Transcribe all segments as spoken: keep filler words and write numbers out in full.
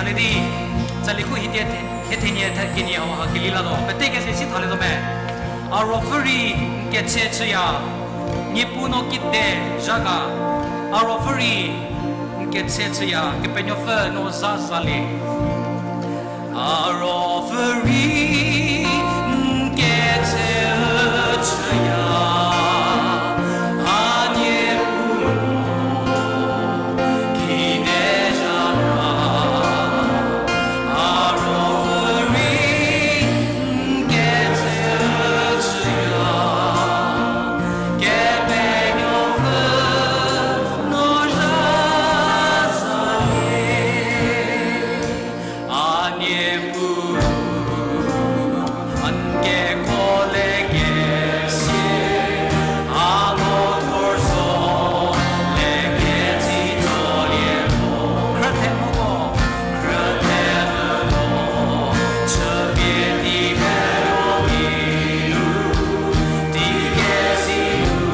Kedi, tsali khu hie thenie, hie thenie the kenie hau ha keli la zo. Pete kese si thale zo me. A ruopfü rei n ketse chüya, Niepuu no kide zha ga. A ruopfü rei n ketse chüya, Kepenuopfü no zha zalie. A ruopfü rei n ketse chüya, a Niepuu no kide zha ga. A ruopfü rei n ketse chüya, Kepenuopfü no zha zalie. A Niepuu, n keko le kesia, a no thor zo le ketsi tsolie mo. Khrüthe mo ko, khrüthe mo ko, chüpie di kelo di nu, di kesi nu,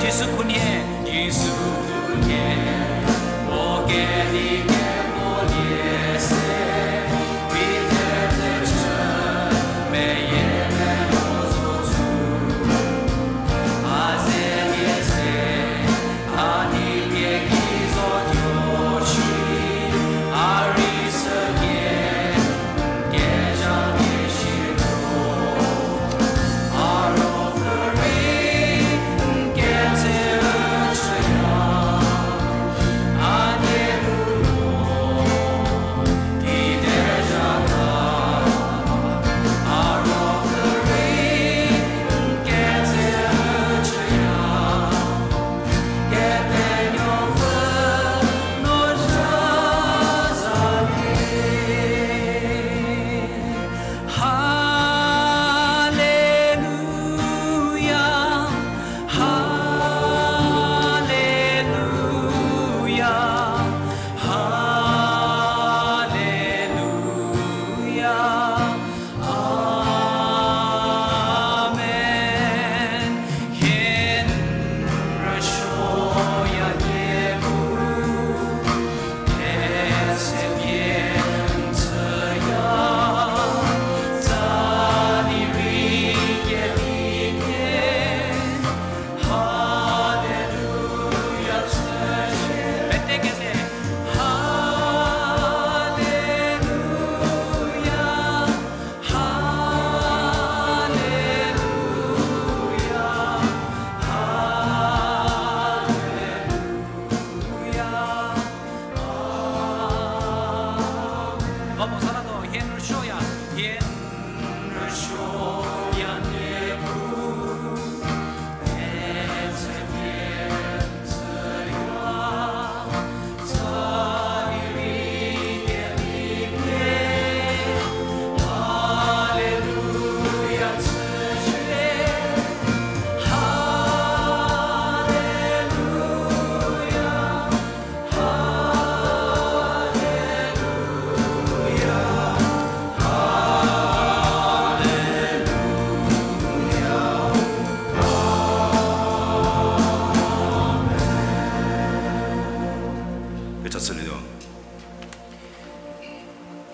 Jisu khunhie, Jisu khunhie, mo kedi kemo lie se, Peter te chü, meyie melo zo tsu. A ze nie se, a ni pie ki zotuo shi, a rei sü nie, kezha nie shi tuo. A ruopfü rei n ketse chüya, a nie bu Vamos a la do, hie n rüsuoya, hie n rüsuoya Niepuu,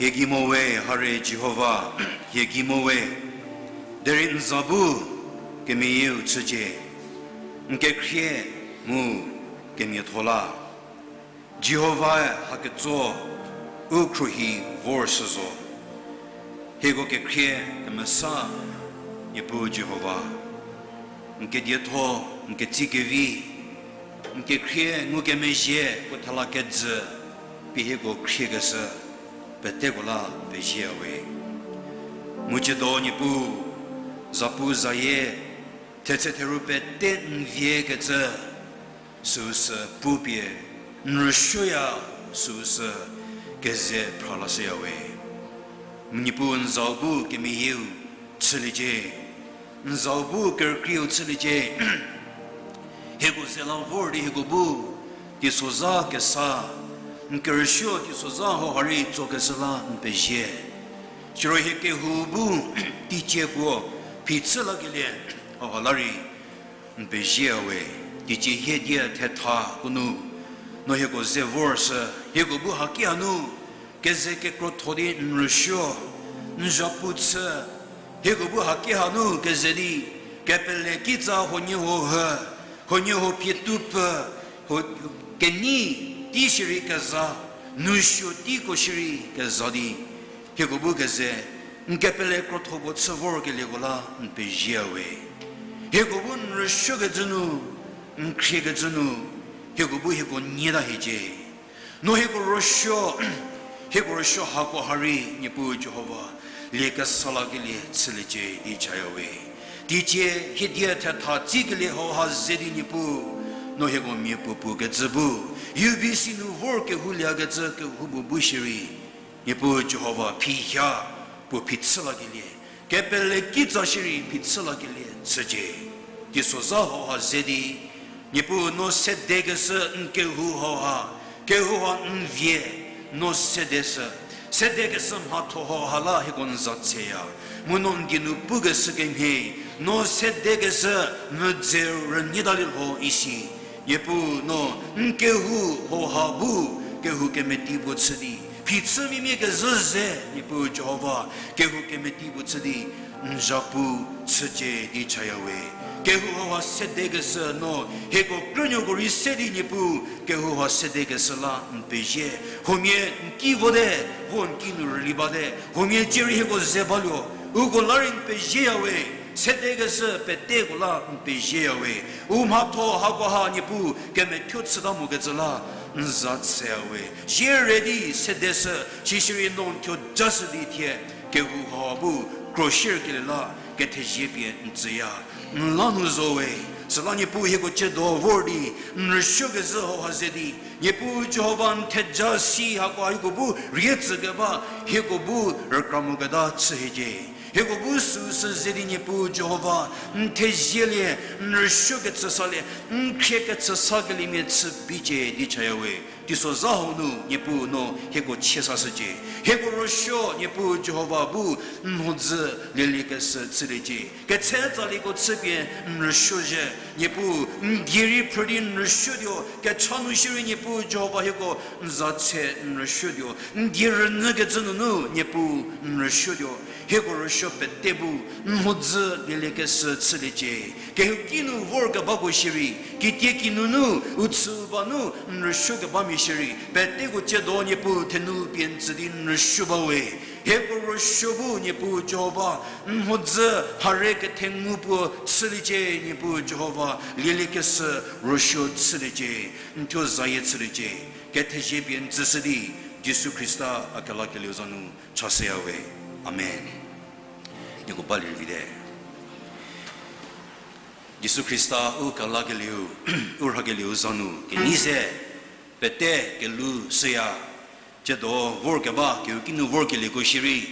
Hie gei mo we, hare Jihova, hie gei mo we, derei n za bu kemeyieu chücie, n kekhrie mu kemiatho la. Jihovae haketso u khruohi vor shü zo. Hieko kekhrie kemesa, Niepuu Jihova, n kedietho, n ketsi kevi, n kekhrie ngukemezhie puo thela kejü pie hieko khriekeshü peteko la n pezie we. Mu ciedo Niepuu, zapu zayie, thetse theru pete n vie kecü, süusü pupie n rüsuoya, süusü keze phra lashüya we. Niepuu n zau bu kemeyieu chüliecie, n zau bu kerükrieu chüliecie. Hieko ze la vor di hieko bu teisozha kesa, n kerüsuo teisozha hauha rei tsokeshü la n pezie. Siro hie kehou bu teicie puo phichü lakelie hauha la rei n pezie we. Teicie hie die thetha ko nu no hieko ze vorshü, hieko bu haki hanu keze kekrotho di n rüsuo, n zhapu chü, hieko bu haki hanu keze di kepele kitsa huoniehuo hü, huoniehuo pie tupfü, huo-, kenei tei shierei keza, nousuo teiko shierei keza di hieko bu keze n kepele krotho puo chü vorkelieko la n pezie we. Hieko bu n rüsuokecü nu, n khriekecü nu, hieko bu hieko nyie ta hiecie. No hieko rüsuo, hieko rüsuo hako ha rei Niepuu Jihova, lie kesa lakelie chüliecie di chaya we. Teicie hie die thetha tsikelie hauha ze di Niepuu, no hieko mia puo puo kecü bu, U B C nu vor kehouliekecü kehoupuo bu shierei, Niepuu Jihova phihia puo phichü lakelie, kepele kitsa shierei phichü lakelie chücie. Teisozha hauha ze di, Niepuu no sedekeshü n kehou hauha, kehou ha n vie, no sedeshü, sedekeshü mhatho hauha la hieko n za tseya. Mu no n die nu pukeshü kemhie, no sedekeshü mvüdze rünyie talie lho isi. Niepuu no n kehou hauha bu kehou kemeti puo chü di, phichü mimie kezhü ze, Niepuu Jihova, kehou kemeti puo chü di n zhapu chücie di chaya we. Kehou hauha sedekeshü no hieko krünuoko rei se di Niepuu, kehou ha sedekeshü la n pezie. Huomia n ki vote, vo n ki nu rüli bate, huomia cierei hieko ze baluo, uko la rei n pezieya we. Sedekeshü peteko la n pezieya we. U mhatho hakoha Niepuu kemethuo chüta mokecü la n za tseya we. Zie re di sedeshü, sisirei no n thuo jashü di thie, kehou ha bu krosierkelie la kethezie pie n tsüya. N la nu zo we, süla Niepuu hieko ciedo vor di, n rüsuokezhü hauha ze di, Niepuu Jihova n theja si hakoha hieko bu rie tsükeba, hieko bu rükra moketa chü hiecie. Hieko bu süsü ze di Niepuu Jihova, n thezielie, n rüsuokecü salie, n khriekecü sakeliemia chü bicie di chaya we. Teisozha hau nu Niepuu no hieko chie sashücie. Hieko rüsuo Niepuu Jihova bu n mhodzü lieliekeshü chüliecie. Ketse tsalieko chüpie n rüsuo zhie. Niepuu n die rei phrü di n rüsuotuo. Kecha nu shierei Niepuu Jihova hieko n za tse n rüsuotuo. N die rünyükecü nunu Niepuu n rüsuotuo. Hieko rüsuo pete bu n mhodzü lieliekeshü chüliecie. Kehouki nu vorkebako shierei, kitiekinu nu, u chüu ba nu n rüsuokebamia shierei, peteko ciedo Niepuu thenu pie n tsü di n rüsuo ba we. Hieko rüsuo bu Niepuu Jihova, n mhodzü hare kethengu puo chüliecie, Niepuu Jihova, lieliekeshü rüsuo chüliecie, n thuo zayie chüliecie, kethezie pie n tsüshü di, Jisu Khrista a kelakelieu za nu chashüya we. Amen. Nieko balie rei vite. Jisu Khrista u kelakelieu, u rhakelieu za nu kenei se pete kelou shüya. Tsiedo vorkeba kehouki nu vorkelieko shierei,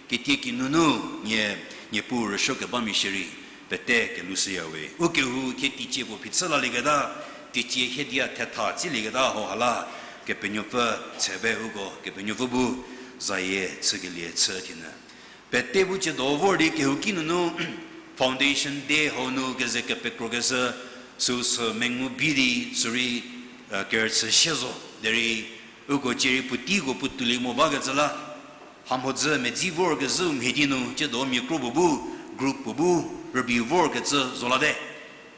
kitiekinu nu nie, Niepuu rüsuokebamia shierei, pete kelou shüya we. U kehou thie teicie puo phichü lalieketa, teicie hiedia thetha tsilieketa hauha la, Kepenuopfü tsepie uko Kepenuopfü bu zayie chükelie chü thienyü. Pete bu tsiedo vor di kehouki nunu Foundation Day hau nu keze kepekrokeshü süusü mengu bi di sürei, kerüchü sie zo. Derei uko cierei puoteiko puotoulie mo bakecü la, hamhodzü medzi vorkezhüu mhie di nu tsiedo mia kro puo bu, group puo bu, rübei vorkecü zo late.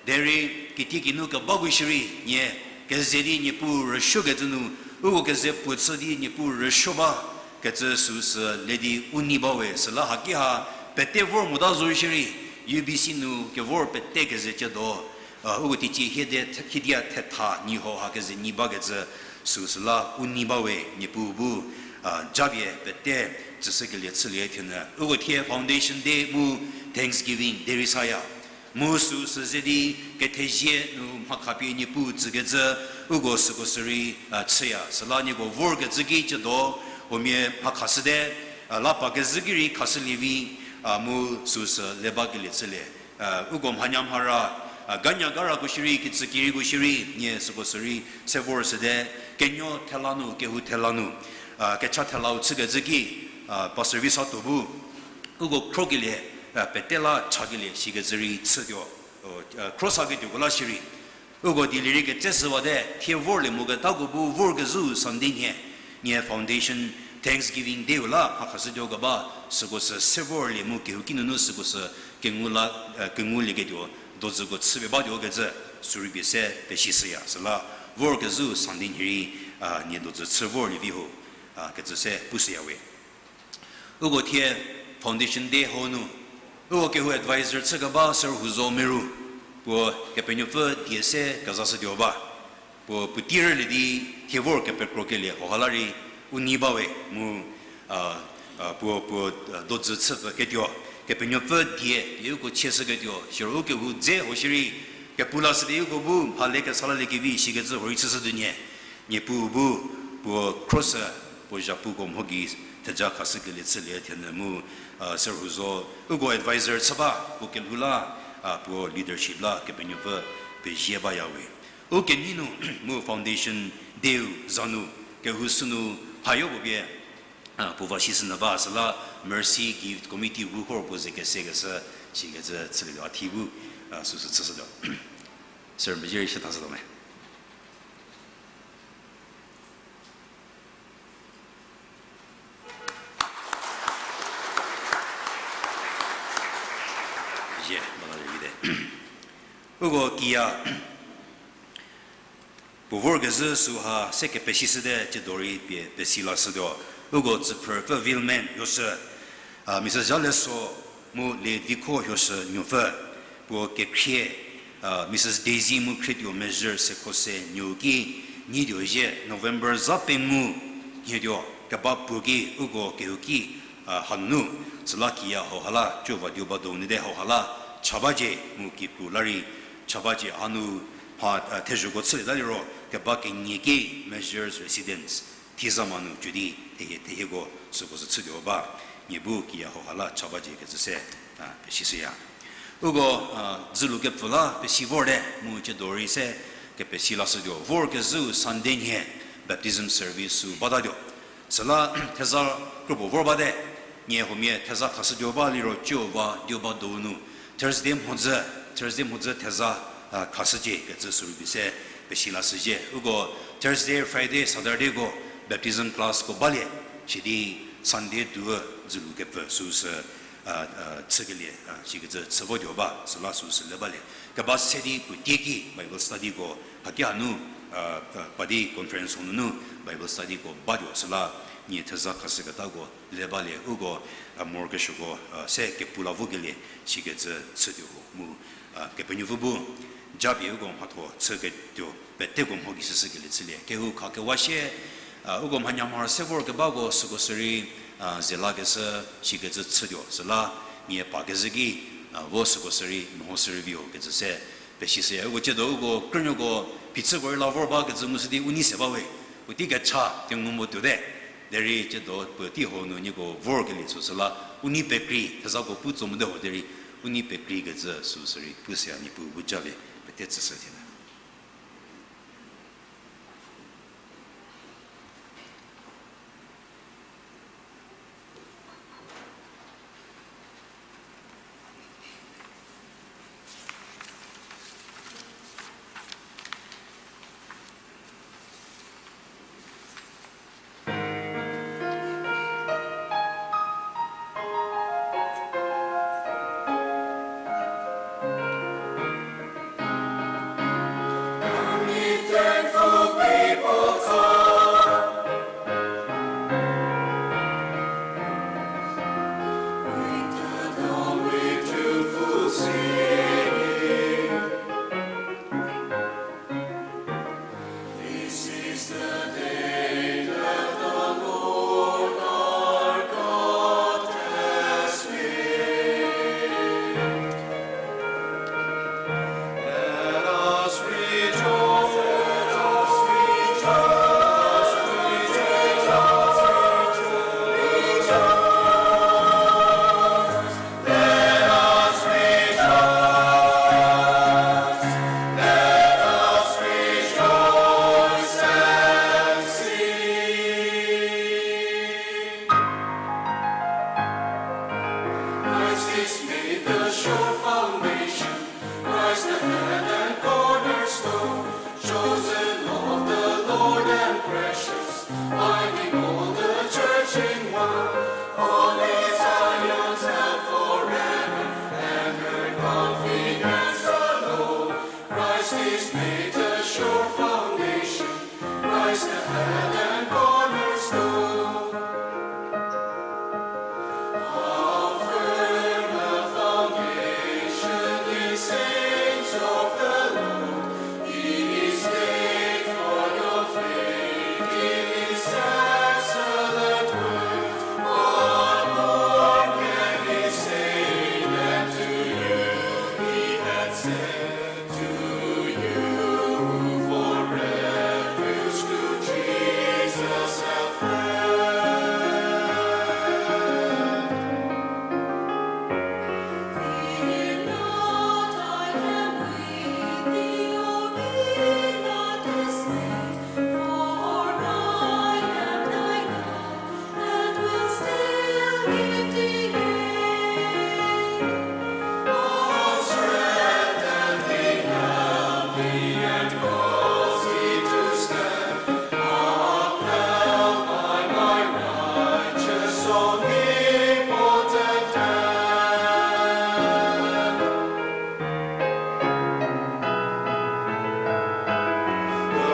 Derei kitiekinu kebako shierei nie keze di Niepuu rüsuokecü nu, uko keze puo chü di Niepuu rüsuo ba kecü süusü le di u nei ba we. Süla haki ha pete vor mota zo shierei, U B C nu kevor pete keze tsiedo, uko teicie hiedia thetha nyi hau ha keze nei bakecü süusü la u nei ba we. Niepuu bu japie pete tsüshükelie chülie thienyü. Uko thie Foundation Day mu Thanksgiving derei saya. Mu süusü ze di kethezie nu mhakhapie Niepuu tsükecü, uko süko sürei chüya. Süla nieko vorkecü ki tsiedo, huomia mha khashüte, la pa kezhü ki rei khashülie vi, mu süusü le bakelie chülie. Uko mhanya mhara, ganya garako shierei, kitsü kerieko shierei, nie süko sürei se vor süte, kenuo thela nu, kehou thela nu, kecha thelau chükecü ki, pastor vi sa tuo bu, uko khrokelie, pete la chakelie shikecü rei chütuo, khro saketuoko la shierei. Uko dielierei ketseshüwate, thie vorlie moketako bu vorkezhüu Sunday nhie, nie Foundation Thanksgiving Day-u la mha khashütuo keba, süko sü se vorlie mu kehouki nunu süko sü kengu la, kengulieketuo, dozüko chüpie batuo kecü, sürei pie se pesishüya. Süla vorkezhüu Sunday nhie rei, nie dozü chü vorlie vi ho, kecü se pushüya we. Uko thie Foundation Day hau nu, uko kehou advisor chü keba Sir Huzo Meru, puo Kepenuopfü die se kezashütuo ba. Puo puotei rülie di thie vor kepekrokelie hauha la rei u nei ba we mu, puo, puo, dozü chüpfü ketuo, Kepenuopfü die pie uko chieshüketuo, siro u kehou dze ho shierei, kepu lashü di uko bu mhale kesa laliekevi shikecü huorei chüshütuo nhie. Niepuu bu, puo khro sü, puo zhapuko mho gei theja khashükelie chülie thienyü mu, Sir Huzo, uko advisor chü ba, puo kelhou la, puo leadership la Kepenuopfü pezie baya we. U kenei nu, mu Foundation Day-u za nu, kehou sünu, hayo puo pie, puo va sishünyü ba süla Mercy Gift Committee ru khor puo ze kesekeshü, shikecü chülietuo a thi bu, süsü chüshütuo. Sir, mezhie rei shü thashütuo me. Mezhie, mala rei vite. Uko kiya puo vorkezhü süha se kepesishüte tsiedo rei pie pesi lashütuo. Uko tsüphrüpfü Vilman Hioshü, Mrs Zhaleso mu Late Vikho Hioshü nuopfü, puo kekhrie, Mrs Daisy mu khrietuo Mezhü Sekhose nuou ki, nyituo zhie November za pengou, nhietuo keba puo ki uko kehouki, hanunu, süla kiya hauha la tuo va dio ba do nyüte hauha la, cha bacie mu kikru la rei, cha bacie hanu, mha, thezhoko chülieta liro keba kenie ki Mezhü's Residence, Thizama nu cü di, thehie, thehieko süko sü chütuo ba, nie bu kiya hauha la cha bacie kecü se, pesishüya. Uko, dzülu kepfü la pesi vorte mu tsiedo rei se kepesi lashütuo, vorkezhüu Sunday nhie baptism service sü batatuo. Süla theza kropuo vor bate, nie huomia theza khashütuo ba liro tuo va dio ba do nu, Thursday mhodzü, Thursday mhodzü theza khashücie kecü sürei pie se pesi lashüzhie. Uko Thursday, Friday, Saturdayko baptism classko balie, sidi Sunday tuo dzülu kepfü süsü chükelie, sikecü chü votuo ba, süla süsü le balie. Keba se di puo tieki Bible studyko, haki hanu, pa di conference hall nunu Bible studyko batuo süla, nie theza khashüketako le balie, uko, morokesuoko, se kepu la vokelie, sikecü chütuo ho mu, Kepenuopfü bu, japie uko mhatho chüketuo peteko mho gei süshükelie chülie. Kehou kha kewa sie, A, uko mhanya mhar se vorkebako süko sürei, a, ze lakeshü shikecü chütuo, süla nie pa kezhü ki, a, vo süko sürei mehoshü rei vi ho kecü se pesishüya. Uko tsiedo uko krünuoko phichüko rei la vor bakecü ngushü di u nei se bawe. Puotei kecha kengu mo tuote. Derei tsiedo puotei hau nu nieko vorkelie süsüla u nei pekrei, thezako pu tso mote ho derei u nei pekreikecü süsürei pushüya. Niepuu bu japie pete tsüshü thie. This is the day that the Lord our God has made. Let us rejoice, let us rejoice, rejoice, rejoice. Let us rejoice, let us rejoice and sing. Christ is made the sure foundation, Christ the head and cornerstone, chosen of the Lord and precious, binding all the church in one. Holy Zion, stand forever, and her confidence alone. Christ is made the sure foundation, Christ the head and cornerstone. How firm a foundation, ye saints of the Lord, is laid for your faith in his excellent word. What more can we say than to you he hath said? To you who for refuge to Jesus have fled. Fear not, I am with thee, O be not dismayed, for I am thy God, and will still give thee aid. I'll strengthen thee, help thee, and cause thee to stand, upheld by my righteous, omnipotent hand. The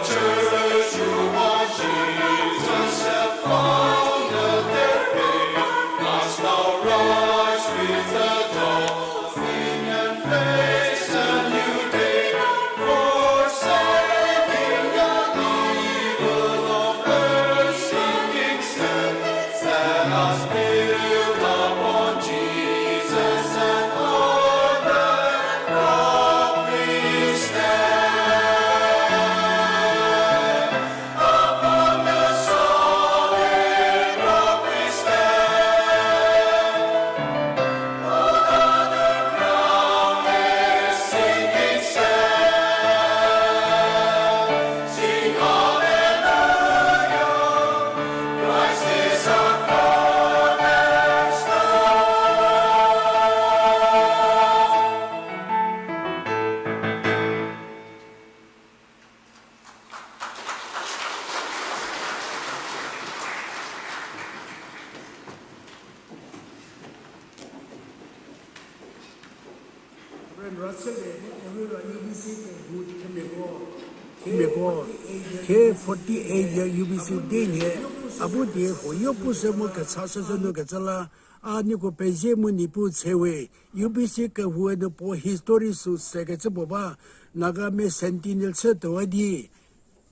church who on Jesus have founded their faith must now rise with the dawn and face a new day, forsaking the evil of earth, seeking steadfast Let us build upon Jesus and on the rock we stand. Upon the solid rock we stand. All other ground is sinking sand. Sing hallelujah, Christ is our cornerstone. Reverend Russell-e Kewira U B C kehou themiako, themiako, thie forty-eight year U B C day nhie, a bu die huoyo pushü mu kecha shüshü nu kecü la, a nieko pezie mu Niepuu tshewe, U B C kehou-e nu puo history sü sekecü puo ba, Nagamia centennial chütuowa di,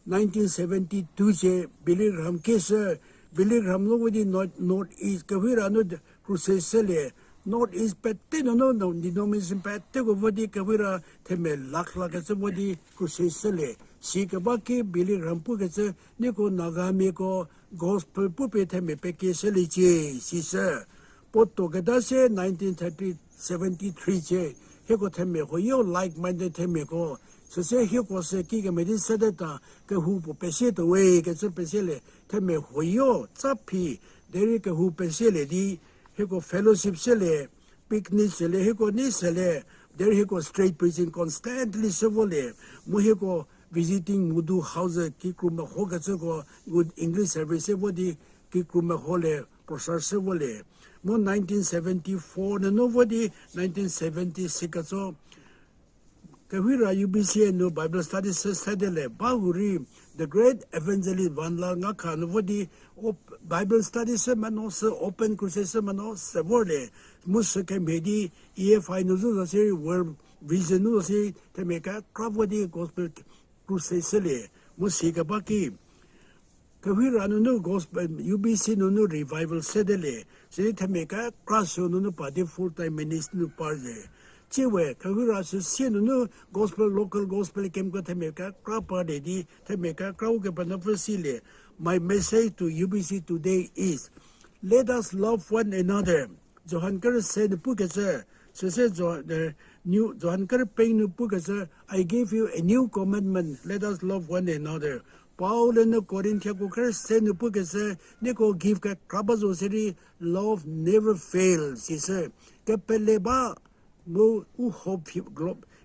Nineteen seventy two cie Billy Graham keshü, Billy Graham nu vo di North, North East, Kewhira nu crusade shülie, North East pete nunu, denomination peteko vo di Kewhira themia lakh lakecü vo di crusade shülie. Sikeba ki Billy Graham pukecü, nieko Nagamiako gospel pupie themia pekieshüliecie, sishü. Puo tuoketa sie nineteen thirty, seventy three cie, hieko themia huoyo like-minded themiako, süsie hieko sü kikemhie di sedeta kehou puo pesietuo we kecü pesielie, themia huoyo tsaphi, derei kehou pesielie di, hieko fellowship shülie, picnic shülie, hieko nei shülie, derei hieko street preaching constantly shü volie, mu hieko visiting modu hau zhü kikru mehokecüko, English service se vo di kikru meholie, prosar shü volie. Mu nineteen seventy four nunu vo di nineteen seventy six ketso, Kewhira U B C nu Bible study shü sedelie, bahurei the great evangelist Van La Ngakha nu vo di Bible study shü meno sü open crusade shü meno se vorlie, mu sü kemhie di E F I nu zhü zo sirei World Vision nu zo sirei themia kekra vo di gospel crusade shülie, mu sikeba ki Kewhira nunu gospel, U B C nunu revival sedelie, sidi themia kekra sü nunu pa di full time ministry nu par ze. Tsiewe Kewhira süsie nunu gospel, local gospel campko themia kekra parlie di themia kekra Ukepenuopfü silie. My message to U B C today is, let us love one another. Johan kerü se nu pukecü, süse Jo-, Johan kerü pengou nu pukecü, I give you a new commandment, let us love one another. Paul-e nu Korinthiako kerü se nu pukecü, nieko gift kekra ba zo sirei, love never fails, sishü. Kepele ba, mu u hope,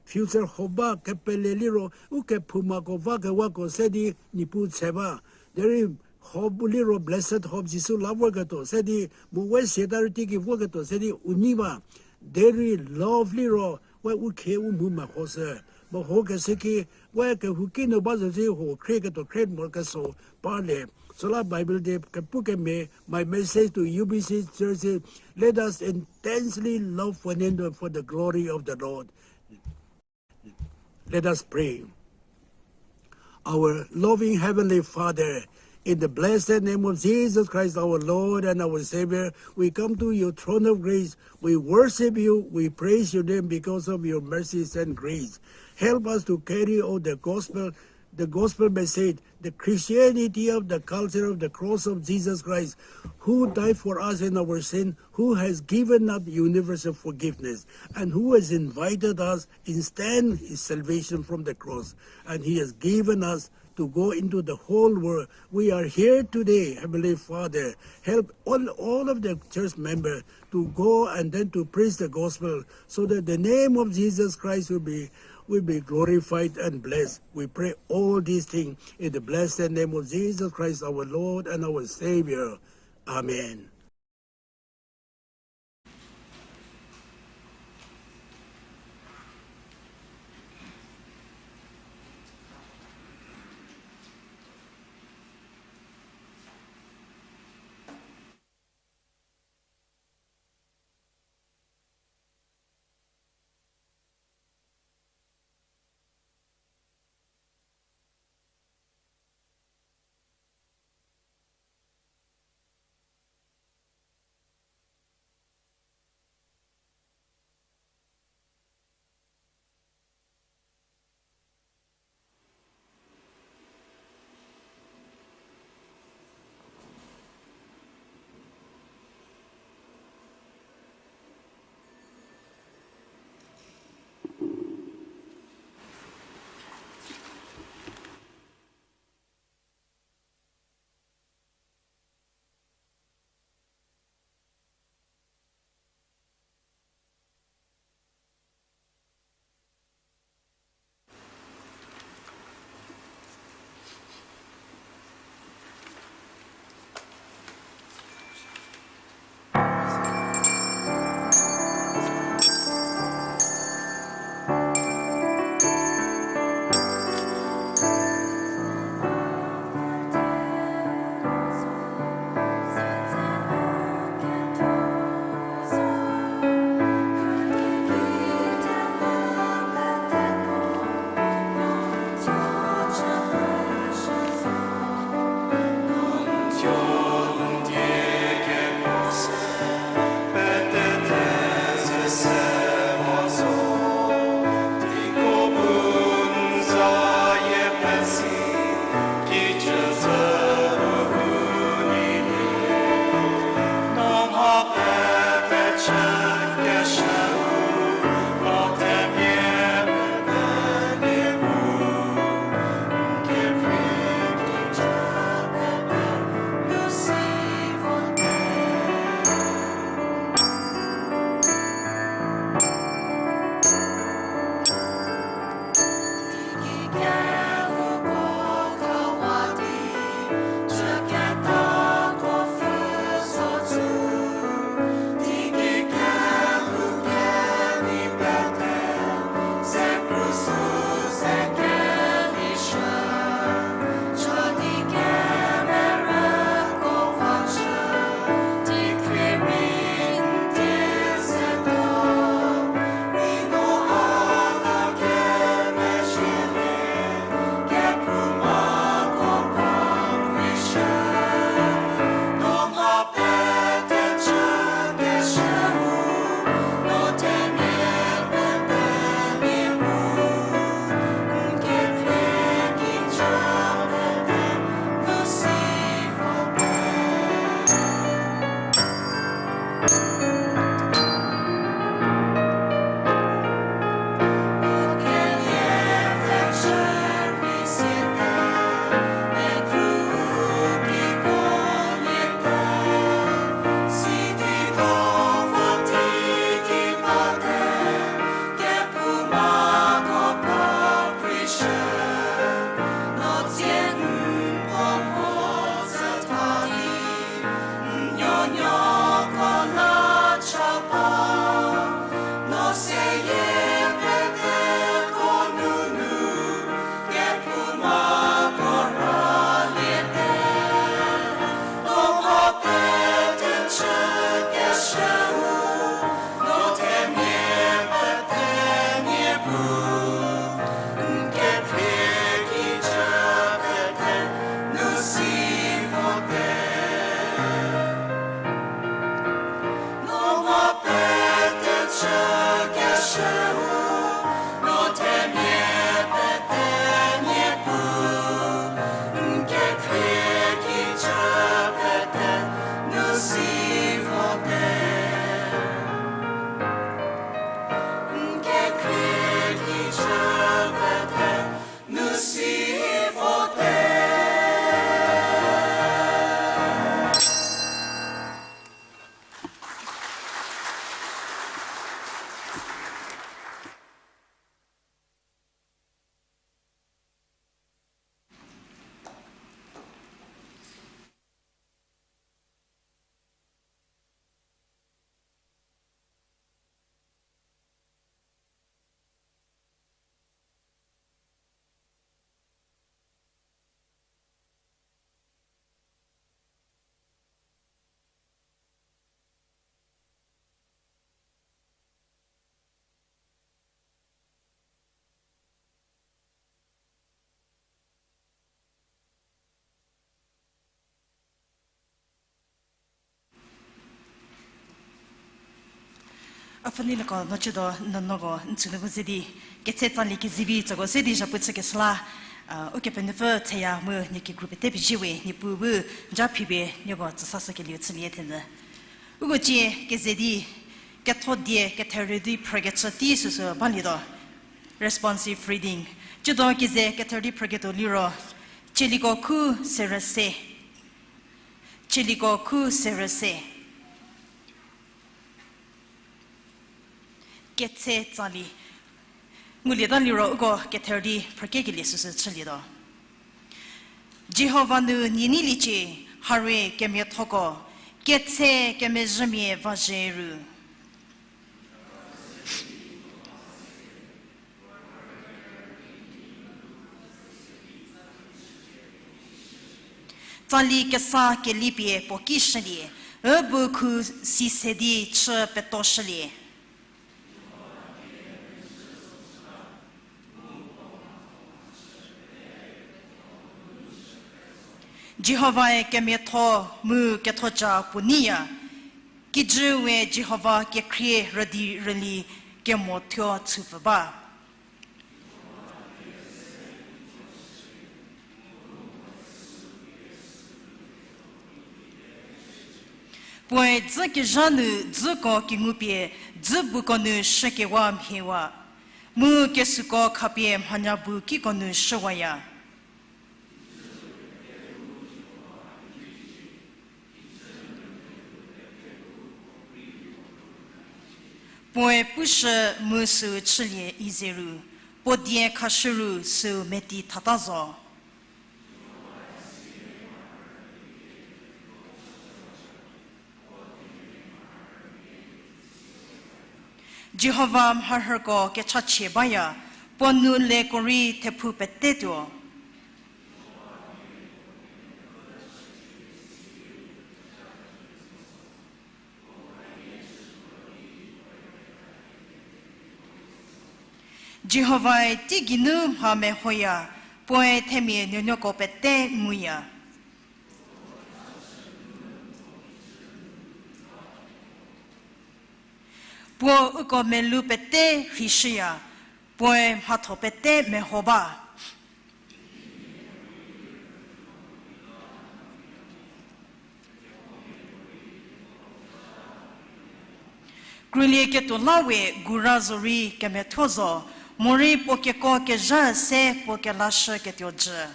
future hope ba, kepele liro u kephoumako vakewako se di Niepuu tse ba. Derei hope liro blessed hope Jisu la vorketuo se di, mu we siata rei teiki vorketuo se di u nei ba. Derei love liro we u khie u mhu mehoshü. Mehokeshü ki, we kehouki nu ba zo zi ho khrieketuo khrie morokesuo parlie. Süla Bible die kepu kemhie, my message to U B C churches, let us intensely love one another for the glory of the Lord. Let us pray. Our loving Heavenly Father, in the blessed name of Jesus Christ, our Lord and our Savior, we come to your throne of grace. We worship you. We praise your name because of your mercies and grace. Help us to carry out the gospel, the gospel message, the Christianity of the culture of the cross of Jesus Christ, who died for us in our sin, who has given us universal forgiveness, and who has invited us instant his salvation from the cross. And he has given us to go into the whole world. We are here today, Heavenly Father. Help all, all of the church members to go and then to preach the gospel so that the name of Jesus Christ will be, will be glorified and blessed. We pray all these things in the blessed name of Jesus Christ, our Lord and our Savior. Amen. A pfhünuoko no chüdo, nonoko n tsünu bu ze di, ketse tsali kezivi tsoko se di zhapu chükeshü la, a, Ukepenuopfü theya mu nie kegru pete pezie we, Niepuu bu ja phipie nieko tsüsashükelieu chülie thenyü. Uko cie keze di, ketho die ketherü di phrükecü tei süsü balietuo. Responsive reading. Chüdo keze ketherü di phrüketuo liro, Tsaliko khu serü se. Tsaliko khu serü se. Ketse tsali. Ngulieta liro uko ketherü di phrükekelie süsü chülietuo. Jihova nu nie neiliecie, harei kemiathoko, ketse kemezhümia vazhie ru. Tsali kesa kelipie puo ki shülie, übu khu si se di chü petoshülie. Jihovae kemiatho mu kethoca puo neiya, kijü we Jihova kekhrie rüdi rüli kemo thuo chüpfü ba. Puoe dzü kezha nu dzüko kengupie dzü buko nu shükewa mhiewa, mu kesüko khapie mhanya bu kiko nu shüwaya. Puoe pushü mu süu chülie izeru, puo die khashüru süu meti thata zo. Jihova mharhüko kechachie baya, puo nou leko rei thephu pete tuo. Jihovae teigeinu mha mehoya, puoe themia nuonuoko pete nguya. Puo uko melou pete rheishüya, puoe mhatho pete meho ba. Krülieketuo la we gura zorei kemethuo zo, morei puo keko kezha se puo kelashüketuo jü.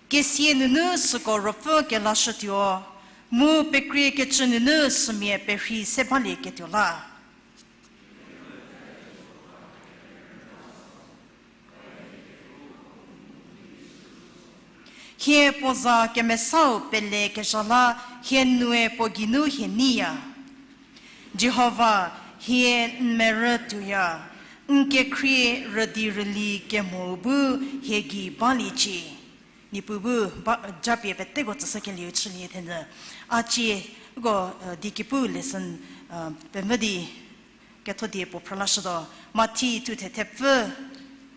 Kesia nunu süko ruopfü kelashütuo, mu pekriekecü nunu sümia perhei se balieketuo la. Hie puo za kemesau pelekezha la, hie nue puo geinu hie neiya. Jihova, hie n merü tuoya, n kekhrie rüdi rüli kemo bu hie gei baliecie. Niepuu bu ba, japie peteko tsüshükelieu chülie thenyü. A cie, uko, eh, di kipu lesson, eh, pemvü di ketho die puo phrü lashütuo. Mathi thuthe thepfü,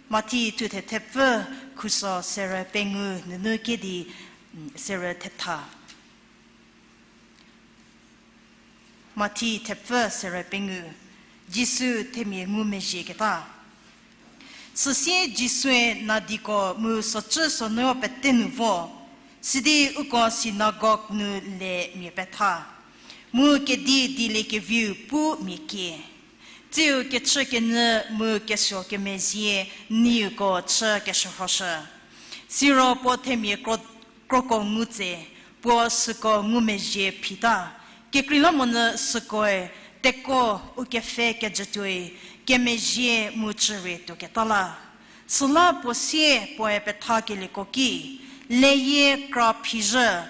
Mathi thuthe thepfü, khuso serü pengou nunu kedi, mm, serü thetha. Mathi thepfü serü pengou, Jisu themia ngumezhieketa. Süsie Jisue nadiko mu socü sonuo pete nu vo, sidi uko sinagog nu le mia petha, mu kedi dieliekeviu pu mia kie. Tsiu kechükenyü mu kesuo kemezhie nieko chü keshürhoshü. Siro puo themia kro-, kroko ngu tse, puo süko ngumezhie phita. Kekreilamonyü sükoe teko u kepfhe kejütuoi kemezhie mu chürie tuoketa la. Süla puo sie puoe pethakelieko ki, leyie kra phizhü,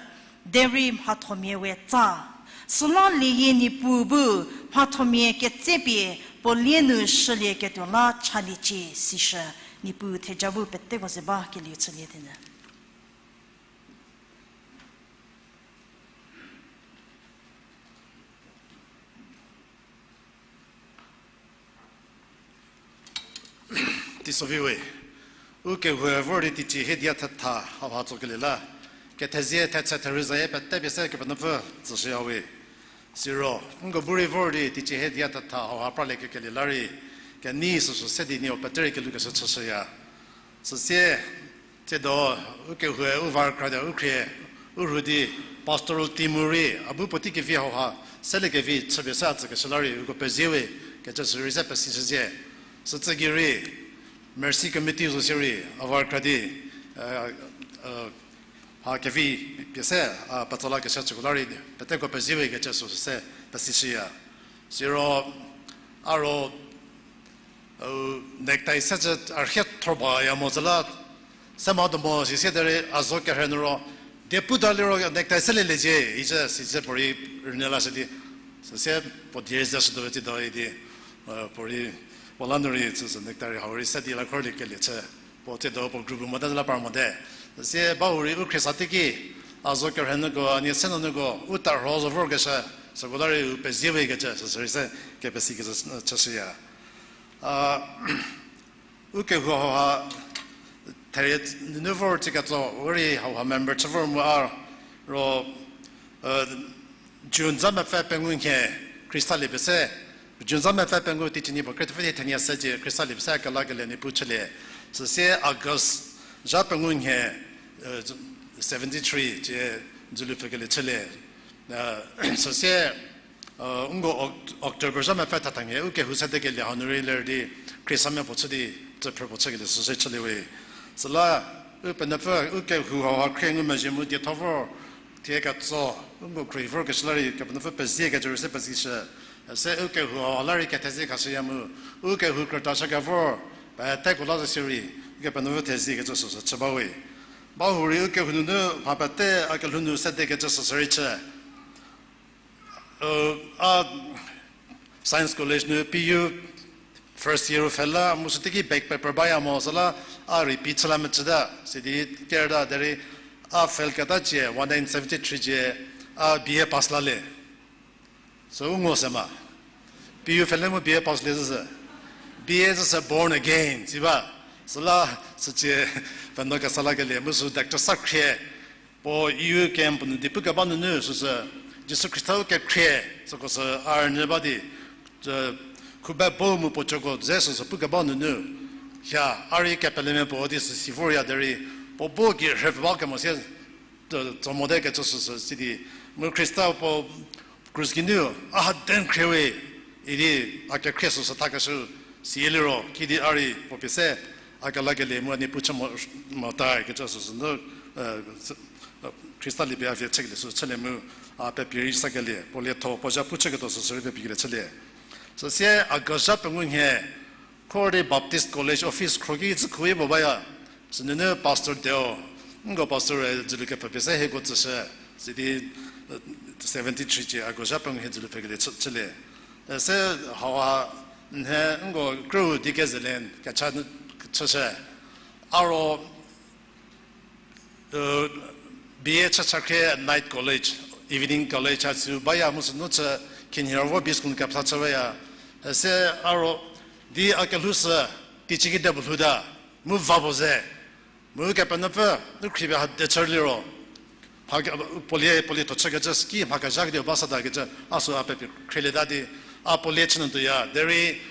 derei mhathomia we tsa. Süla leyie Niepuu bu mhathomia ketsepie puo lie nu shülieketuo la chaliecie sishü. Niepuu theja bu peteko ze ba kelieu chülie thenyü. Teisovi we, u kehou vor di teicie hiedia thetha hauha tsokelie la, kethezie thetse therüzayie pete pie se Kepenuopfü tsüshüya we. Siro nko bu rei vor di teicie hiedia thetha hauha pralie kekelie la rei, kenei süsü se di nieu pete rei kelukeshü chüshüya. Süsie, tsiedo, u kehoue u var kra di u khrie, u rhu di, pastoral team-u rei a bu puotei kevi hauha seliekevi chüpie se a tsükeshü la rei uko pezie we, kecü sü rei se pesishüzie. Sütsü gei rei, Mercy Committee zo sie rei a var kra di, mha kevi pie se a petso lakeshü chüko la rei peteko pezie we kecü sü se pesishüya. Siro, a ro, u, necktie se cü a rhie thor baya mo zü la, se ma do mo si sie derei a zo kerhei nu ro, die pu da liro necktie selielie zie, icü si cü puorei rünyü lashü di, süsie puo die rei ze shütuo tsiedo idi, puorei, puo la nu rei cü sü necktie rei hau rei se di la khorlie kelie chü, puo tsiedo puo group mote la par mote. Süsie bau rei u khriesa teiki, a zo kerhei nuko, a nie se nuonuoko, u tarho zo vorkeshü, Süko la rei u pezie we kecü süsü rei se kepesikecü chüshüya. A, u kehou hauha therie nunu vor tsiketso, u rei hauha member chü vor mu a ro, June za mepfü pengou nhie Khrista lie pese, June za mepfü pengou teicie ni puo kre thepfü di thenie se cie Khrista lie pese kelakelie Niepuu chülie. Süsie August zha pengou nhie, seventy three cie dzülu pfhükelie chülie. Süsie, nko Oct-, October zha mepfü thatha nhie u kehou sedekelie hau nu rei ler di Khristamia puo chü di, tsüphrü puo chükelie süsü chülie we. Süla, u penuopfü u kehou hauha khrie ngumezhie mu dietho vor, thie ketso, u nko khrie vorkeshü la rei Kepenuopfü pezie kecü rei se pezishü. Se u kehou hauha la rei kethezie khashüya mu, u kehou krüta chü kevor peteko la zo sirei, Kepenuopfü thezie kecü süsü chü ba we. Bahurei u kehou nunu mha pete a kelhou nu sedekecü süsü rei chü. A Science College nu P U first year pfhela mu süteiki back paper baya mo süla a repeat chü la mecüta, sidi kerta derei a fail keta cie, one nine seventy three cie, a B A pass la le. Sü u ngo se ma. P U pfhele mu B A pass le züsü. B A züsü born again, si ba. Süla, sücie, penuo kesa lakelie, mu sü doctor sa khrie. Puo U K M puo nu di pukeba nunu süsü, Jisu Khrista u kekhrie, süko sü a rünyü ba di, khube bo mu puo coko dze süsü pukeba nunu, hia, a rei kepelemia puo di süsi vorya derei, puo bo gei rhüpfü ba kemo sie, tso mote kecü süsü sidi, mu Khrista puo krus geinu, a ha den khrie we, idi a kekhrie süsü thakeshü, sieliro, kidi a rei puo pie se, a kelakelie mu a Niepuu chü mo, mota kecü süsü nu, Khrista liepie a vie chükelie süsü chülie mu, a pepie rei sakelie, puo lietho, puo zha pu chüketuo süsü rei pepikelie chülie. Süsie August zha pengou nhie, Khordi Baptist College office khro ki zhü khuyi puo baya. Sünunu Pastor Deo, nko pastor-e dzülu kepfü pie se hieko tsüshü, sidi, seventy three cie August zha pengou nhie dzülu pfhükelie chü, chülie. Se hauha, nhie nko krüu Dikezelien kecha chüshü. A ro, B A chü chakhrie night college, evening college a sü baya mu sünu chü khinhie ro vo B school kepfha chü baya. Se a ro di a kelhou sü, teicie kedipuo lhouta, mu va puo ze. Mu Kepenuopfü, nu khriepie ha de chü liro. Puo lie, puo lietho chükecü ski mha kezha kediu ba sata kecü, a sü a pepie khrielieta di, a puo lie chü nu tuoya. Derei,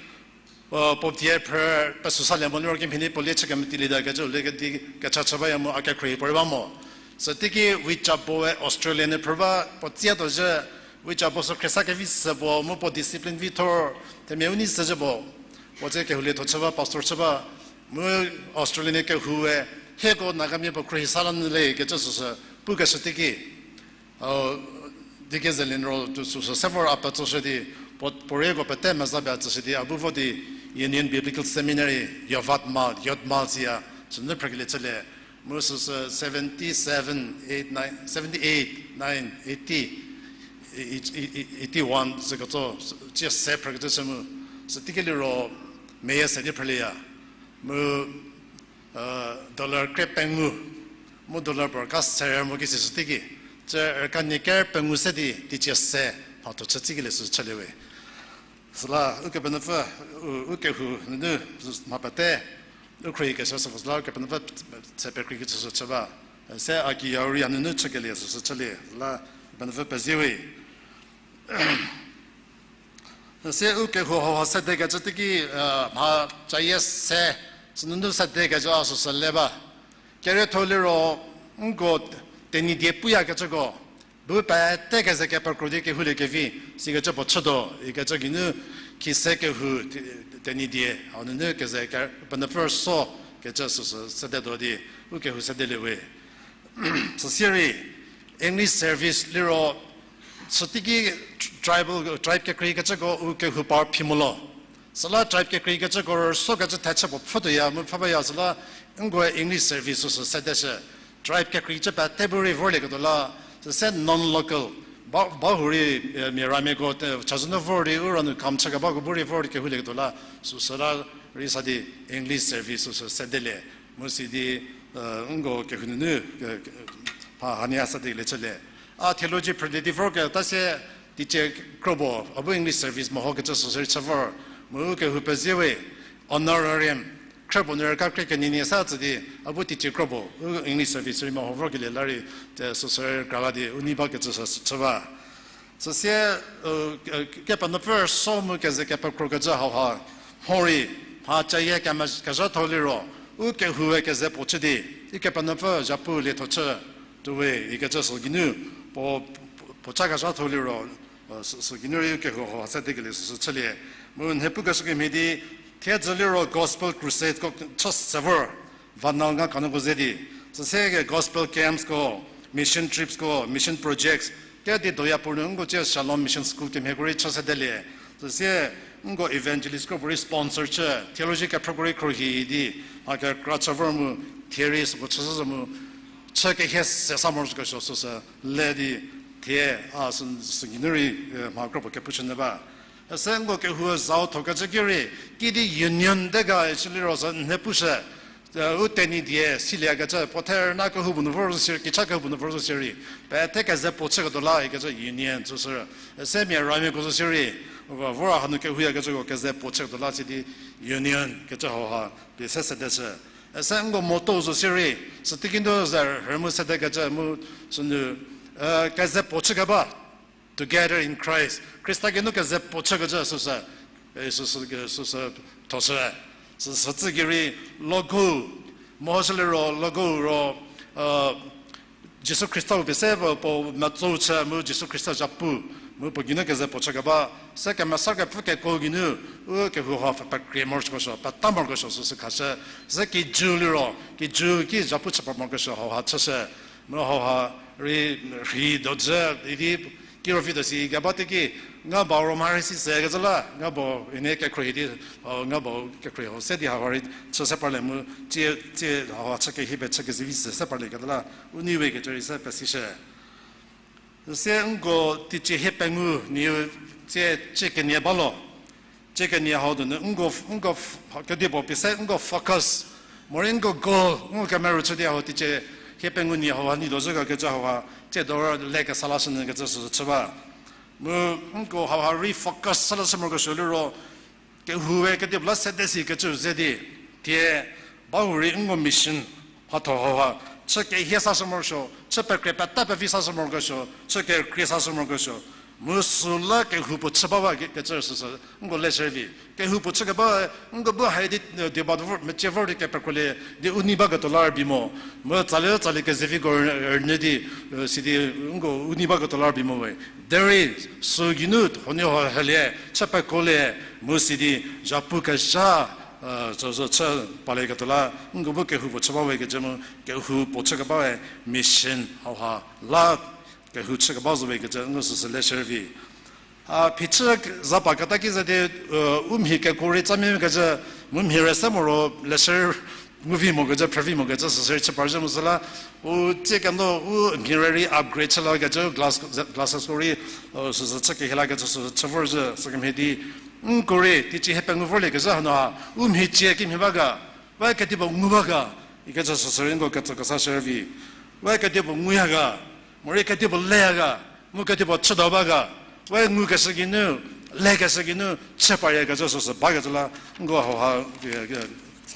puo die phrü, pesü salie mo liro kimhie di puo lie chü kemetilie ta kecü, lie kedi kecha chü baya mu a kekhrie puorei ba mo. Süteiki Wichabo-e Australia nu phrü ba, puo tsiatuo zhü, Wichabo sü khriesa kevi sü puo, mu puo discipline vi thor, themia u nei sü zhü puo. Puo dze kehou lietho chü ba, pastor chü ba, mu Australia nu kehoue, hieko Nagamia puo khruohi sa la nyü le kecü süsü, pukeshü teiki. Dikezelien ro tu süsü se vor a petsoshü di, puo, puo reiko pete meza pie a tsüshü di, a bu vo di Union Biblical Seminary, Yavatmal, Yotmal siya, sünu phrükelie chülie, mu süsü seventy seven, eight, nine, seventy eight, nine, eighty, eighty one, süketso, cie se phrükecü sü mu, süteiki liro, meyie se di phrülieya, mu dollar kre pengou, mu dollar puo rüka serie mo ki si süteiki, cü rüka nie ker pengou se di teicie se mhatho chü tsikelie sü chülie we. Süla Ukepenuopfü, u, u kehou nunu mha pete, u khruohi keshü süko süla Ukepenuopfü tse pekreikecü sü chü ba. Se a kiya u rei a nunu chükelie süsü chülie, süla Ukepenuopfü pezie we. Se u kehou hauha sedekecü teiki, mha cayie se, sünunu sedekecü a süsü le ba. Kerietho liro, nko Tenyidie puyakecüko, bu pete keze kepekro di kehoulie kevi, sikecü puo chütuo, ikecü geinu, khise kehou Te-, Tenyidie, hau nunu keze ke-, Ukepenuopfü so, kecü süsü sedetuo di, u kehou sedelie we. Süsierei, English service liro, süteiki tribal, tribe kekreikecüko u kehou par phi molo. Süla tribe kekreikecüko rüsokecü thechü puo pfhütuoya, mu pfhü baya süla, nkoe English service süsü sedeshü. Tribe kekreikecü pete bu rei vorlieketuo la, süse non-local, ba, ba hurei, mia ramiako, chazou nu vor di, u ra nu kam chükebako bu rei vor di kehoulieketuo la, süsüla rei sa di English service süsü sedelie, mu sidi, nko kehou nunu, mha hanie a sedelie chülie. A theology phrülie di vorketa sie, Teicie kropuo, a bu English service mehokecü süsü rei chü vor, mu u kehou pezie we, honorarium, khrüpuo nu rei ka krie kenienie sa tsü di, a bu teicie kropuo, u English service rei meho vorkelie la rei, te süsü rei kra la di, u nei bakecü süsü chü ba. Süsie, u, e, Kepenuopfü so mu keze kepekrokecü hauha, mhorei, mha cayie keme-, kezhatho liro, u kehoue keze puo chü di, Ukepenuopfü zhapu lietho chü, tuo we, ikecü sü geinu, puo, puo, puo cha kezhatho liro, e, sü, sü geinu rei u kehou hauha sedekelie süsü chülie. Mu nhie pukeshü kemhie di, thiedzü liro Gospel Crusade ko chü se vor, va nau nga kanuoko ze di. Süsie ke gospel camps ko, mission trips ko, mission projects, kedi doya puo nu nko cie Shalom Mission School kemhieko rei chü sedelie. Süsie nko evangelist kropuo rei sponsor chü, theology kephrüko rei khruohi di, mha kekra chü vor mu, thie rei süko chüshü zo mu, chü kehie se sa morokesuo süsü le di, thie, a, sü, sü geinu rei, e, mha kropuo kepushü nyü ba. Üse nko kehou zau thokecü ki rei, kidi union de ga ishü liro sü nhie pushü, e, u Tenyidie siliekecü, puo therü na kehoupuo nu vor zo sirei, kicha kehoupuo nu vor zo sirei, pete keze puo chüketuo la ikecü union süsü. Üse mia ramiako zo sirei, vor hanu kehouyakecüko keze puo chüketuo la sidi union kecü hauha pie se sedeshü. Üse nko motto zo sirei, süteiki nu ze rhü mu sedekecü mu sünu, e, keze puo chükeba, together in Christ. Khrista geinu keze puo chükecü süsü, e, süsü, süsü thoshü. Sü, sütsü gei rei logo, mehoshü liro logo ro, e, Jisu Khrista-u pie se puo, puo metsou chü mu Jisu Khrista zhapu, mu puo geinu keze puo chükeba, se kemesa kepfü keko geinu, u kehou ha pekrie morokesuo, peta morokesuo süsü khashü, se kijü liro, kijü ki zhapu chü pa morokesuo hauha chüshü, mu hauha rei rhei dojü, idi kiro video si keba teki, nga bau ro mha rei si se kecü la, nga bau ine kekhruohi di, o, nga bau kekhruohi ho se di hauha rei chü se parlie mu, tsie, tsie hauha chü kehie pie chü kezivi se se parlie keta la, u nei we kecü rei se pesishü. Sie nko teicie hiepengou nieu tsie cie kenie ba lo. Cie kenie hau donu nko, nko, kedipuo pie se nko focus, morei nko goal, nko kemerü chü di hau teicie hiepengou nie hauha nei dozhü ga kecü hauha, tsie do le kesa lashünyü kecü süsü chü ba. Mu nko hauha rei focus sa lashü morokesuo liro, kehoue kedipuo la sede si kecü ze di, thie, ba hu rei nko mission, mhatho hauha, chü kehie sashü morosuo, chü pekrie peta pevi sashü morokesuo, chü kekrie sashü morokesuo. Mu süla kehoupuo chü ba ba ke-, kecü süsü, nko leshü vi. Kehoupuo chü keba, nko bu hai di, e, di ba vor, mecie vor di kepekrolie, di u nei baketuo la rübei mo. Mu tsali tsali kezeviko rünyü di, e, sidi, nko u nei baketuo la rübei mo we. Derei, sü geinu, huoniehuo helie, chü pekolie, mu sidi, zhapu kezha, e, zo, zo, chü palieketuo la, nko bu kehoupuo chü ba we kecü mu, kehoupuo chü keba we, mission, hauha, la, kehou chü keba zo we kecü, nko süsü leshü vi. A, phichü za pa keta ki za di, e, u mhi keko rei tsamia kecü, mu mhi rei se moro leshü nguvi mo kecü, phrüvi mo kecü, süsü rei chü parzhü mu süla, u tsie keno u mhi rei rei upgrade chü la kecü, glass, glassesko rei, e, süsü chü kehie la kecü, süsü chü vorzhü, sükemhie di, nko rei, teicie hiepengou vorlie kezhü hanu ha, u mhi cie kimhie ba ga, we kedipuo ngu ba ga, ikecü süsü rei nko ketsü kesa shürei vi. We kedipuo nguya ga, morei kedipuo leya ga, mu kedipuo chüdo ba ga, we ngukeshü geinu, lekeshü geinu, chü pariekecü süsü bakecü la, nko hauha, e, e,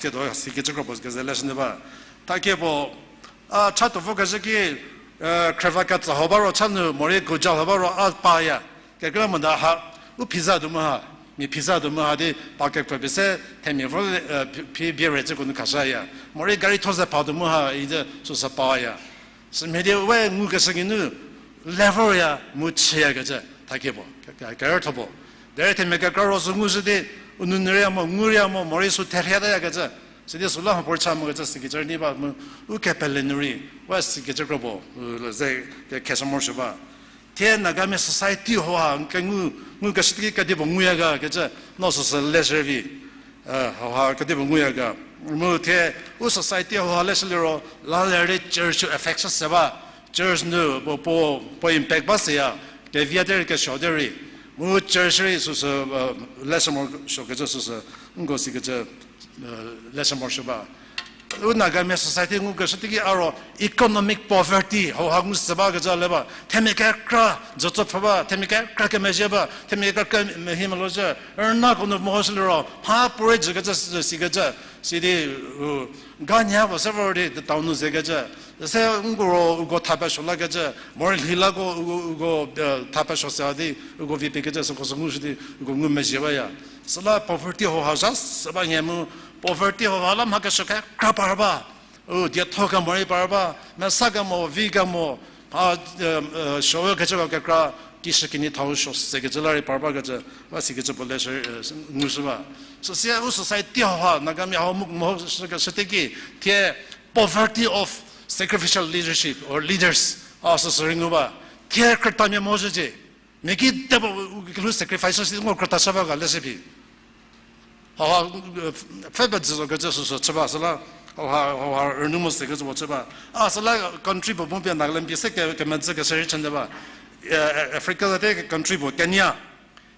kedo sikecü kropuo keze leshü nyü ba. Thakie puo, a, cha tuo vokezhü ki, e, khrüva ketsü hau ba ro cha nu, morei guja hau ba ro a paya. Kekreilamonyü ha, u phiza tuo mu ha, mia phiza tuo mu ha di pa kekro pie se themia vor, e, phi, phi bie rei cüko nu khashüya. Morei gari tho ze pa tuo mu ha idi süsü paya. Sümhie di we ngukeshü geinu levorya mu chüyakecü thakie puo, ke, ke, kerütho puo. Derei themia kekra ro sü ngushü di, u nounyü rei mo, ngu rei mo, morei sü therhie tayakecü. Sidi süla hapor cha mokecü sikecü rei nei ba mu, u kepele nu rei, we sikecü kropuo, u, ze, ke, kheshü morosuo ba. Thie Nagamia society hauha kengu, ngukeshü ki kedipuo nguya ga kecü, no süsü leshü vi, e, hauha kedipuo nguya ga. Mu thie u society hauha leshü liro, la lerei church affect se ba, church nu puo, puo, puo impact ba seya, kevi a derei kesuo derei. Mu church rei süsü, e, leshü morosuo kecü süsü, nko sikecü, e, leshü morosuo ba. U Nagamia society ngukeshü teiki a ro economic poverty hauha ngu se bakecü le ba. Themia kekra jütso pfhü ba, themia kekra kemezhie ba, themia kekra mehie melozhie. Rünako nu mehoshü liro mha puorei jükecü, sikecü, sidi, u, ganyha puo se vor di town nu zekecü. Se nko ro uko tha pesuo lakecü, morei lhi lako uko, uko, tha pesuo se di uko vi pekecü süko sü ngushü di uko ngumezhie baya. Süla poverty hauha zha se ba nhie mu, poverty hauha la mha kesuo kekra par ba. U dietho kemo rei par ba, mesa kemo, vi kemo, a, suoyo kecü kekra, kishükinyi thau suo sekecü la rei par bakecü, ba sikecü puo le shü, ngushü ba. Süsie u society hauha Nagamia hau mu mehoshükeshü teiki, thie poverty of sacrificial leadership or leaders, a süsü rei ngu ba. Thie krütamia mehoshücie. Mia kide puo u kelhou sacrifice si ngo krüta chü ba ga le se phi. Hauha, pfhe pejü zo kecü süsü chü ba süla, hauha, hauha rünu mo se kecü puo chü ba. A süla country puo bu pie Nagaland pie se ke, kemedzü keshü rei chünyü ba. Africa te country puo Kenya.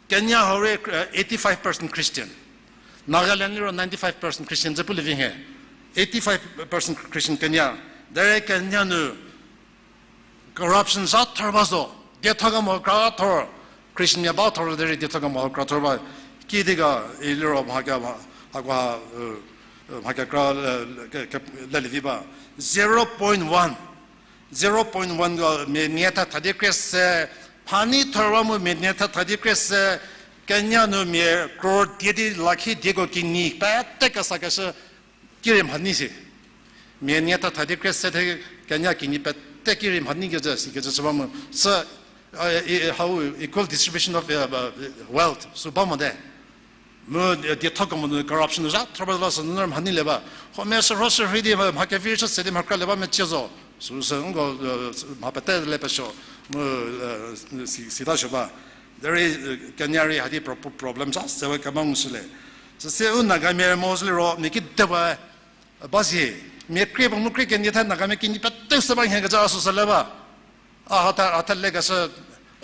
Kenya hau rei, eighty five percent Christian. Nagaland liro ninety five percent Christian ze pu lievi nhie. Eighty five percent Christian Kenya. Derei Kenya nu corruption zha thor ba zo. Dietho kemo kra thor. Christian mia ba thor derei dietho kemo kra thor ba. Kidi ga iliro mha ke, mha, hakua, mha kekra, ke, ke, lelievi ba. Zero point one. Zero point one ga mia nie tha thadi kre se, mhanei thor ba mu mia nie tha thadi kre se, Kenya nu mia crore die di lakhi dieko kinyi pete kesakeshü ki rei mhanei si. Mia nie tha thadi kre se the Kenya kinyi pete ki rei mhanei kecü sikecü chü ba mu. Sü, hau equal distribution of wealth sü ba mote. Mu dietho kemo nu corruption zha thor ba la sü nunu mhanei le ba. Huomia sürho sürhei di mha kevi chü se di mha kra le ba mecie zo. Süsü nko, mha pete le pesuo. Mu, si, sita suo ba. Derei, Kenya rei hadi pro-, problem zha sewe kema ngushülie. Süsie u Nagamia mehoshü liro mia kide puo ba zie. Mia krie puo mu krie kenie the Nagamia kinyi pete se ba nhie kecü a süsü le ba. A hatha, hatha lekeshü,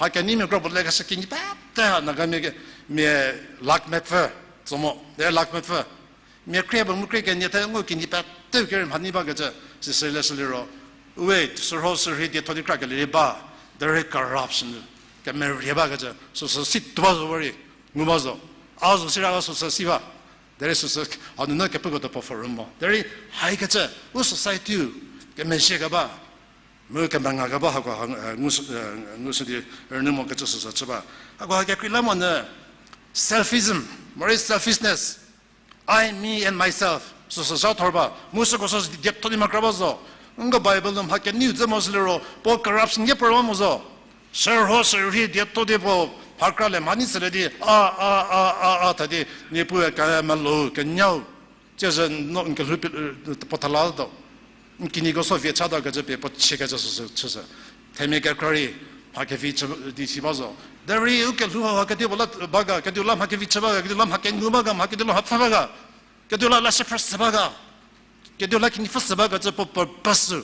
mha keneimia kro puo lekeshü kinyi pete ha Nagamia ke, mia lakh mepfü, tso mo, de lakh mepfü. Mia krie puo mu krie kenie the ngu kinyi pete ki rei mhanei bakecü, sisü leshü liro. We, sürho sürhei dietho di kra kelie rei ba, derei corruption, kemerie bakecü, süsü si tuo ba zo ba rei, ngu ba zo. A zo sira ga süsü si ba. Derei süsü, hanunu kepuko to perform mo. Derei haikecü, u society-u, kemezhie keba, mu kemenga keba hako ha, ngushü, ngushü di rünu mo kecü süsü chü ba. Hako ha kekreilamonyü, selfism, morei selfishness, I, me, and myself, süsü zha thor ba. Mu süko sü dietho di mha kra ba zo. Nko Bible nu mha keneiu dze mo sü liro, puo corruption ye puo ba mo zo. Sürho sürhei dietho di puo mha kra le mhanei süle di, a, a, a, a, a, tha di, Niepuu ka melou, kenyau. Tsiezhü no n kelhou pie, puo thala to. N kinyiko so vie cha ta kecü pie puo chie kecü süsü chüshü. Themia kekra rei, mha kevi chü di si ba zo. Derei u kelhou ha kedipuo la ba ga, kediu la mha kevi chü ba ga, kediu la mha kengu ba ga, mha kediu la mha pfü ba ga. Kediu la lashü phrü se ba ga. Kediu la kinyi pfü se ba ga cü puo purpose.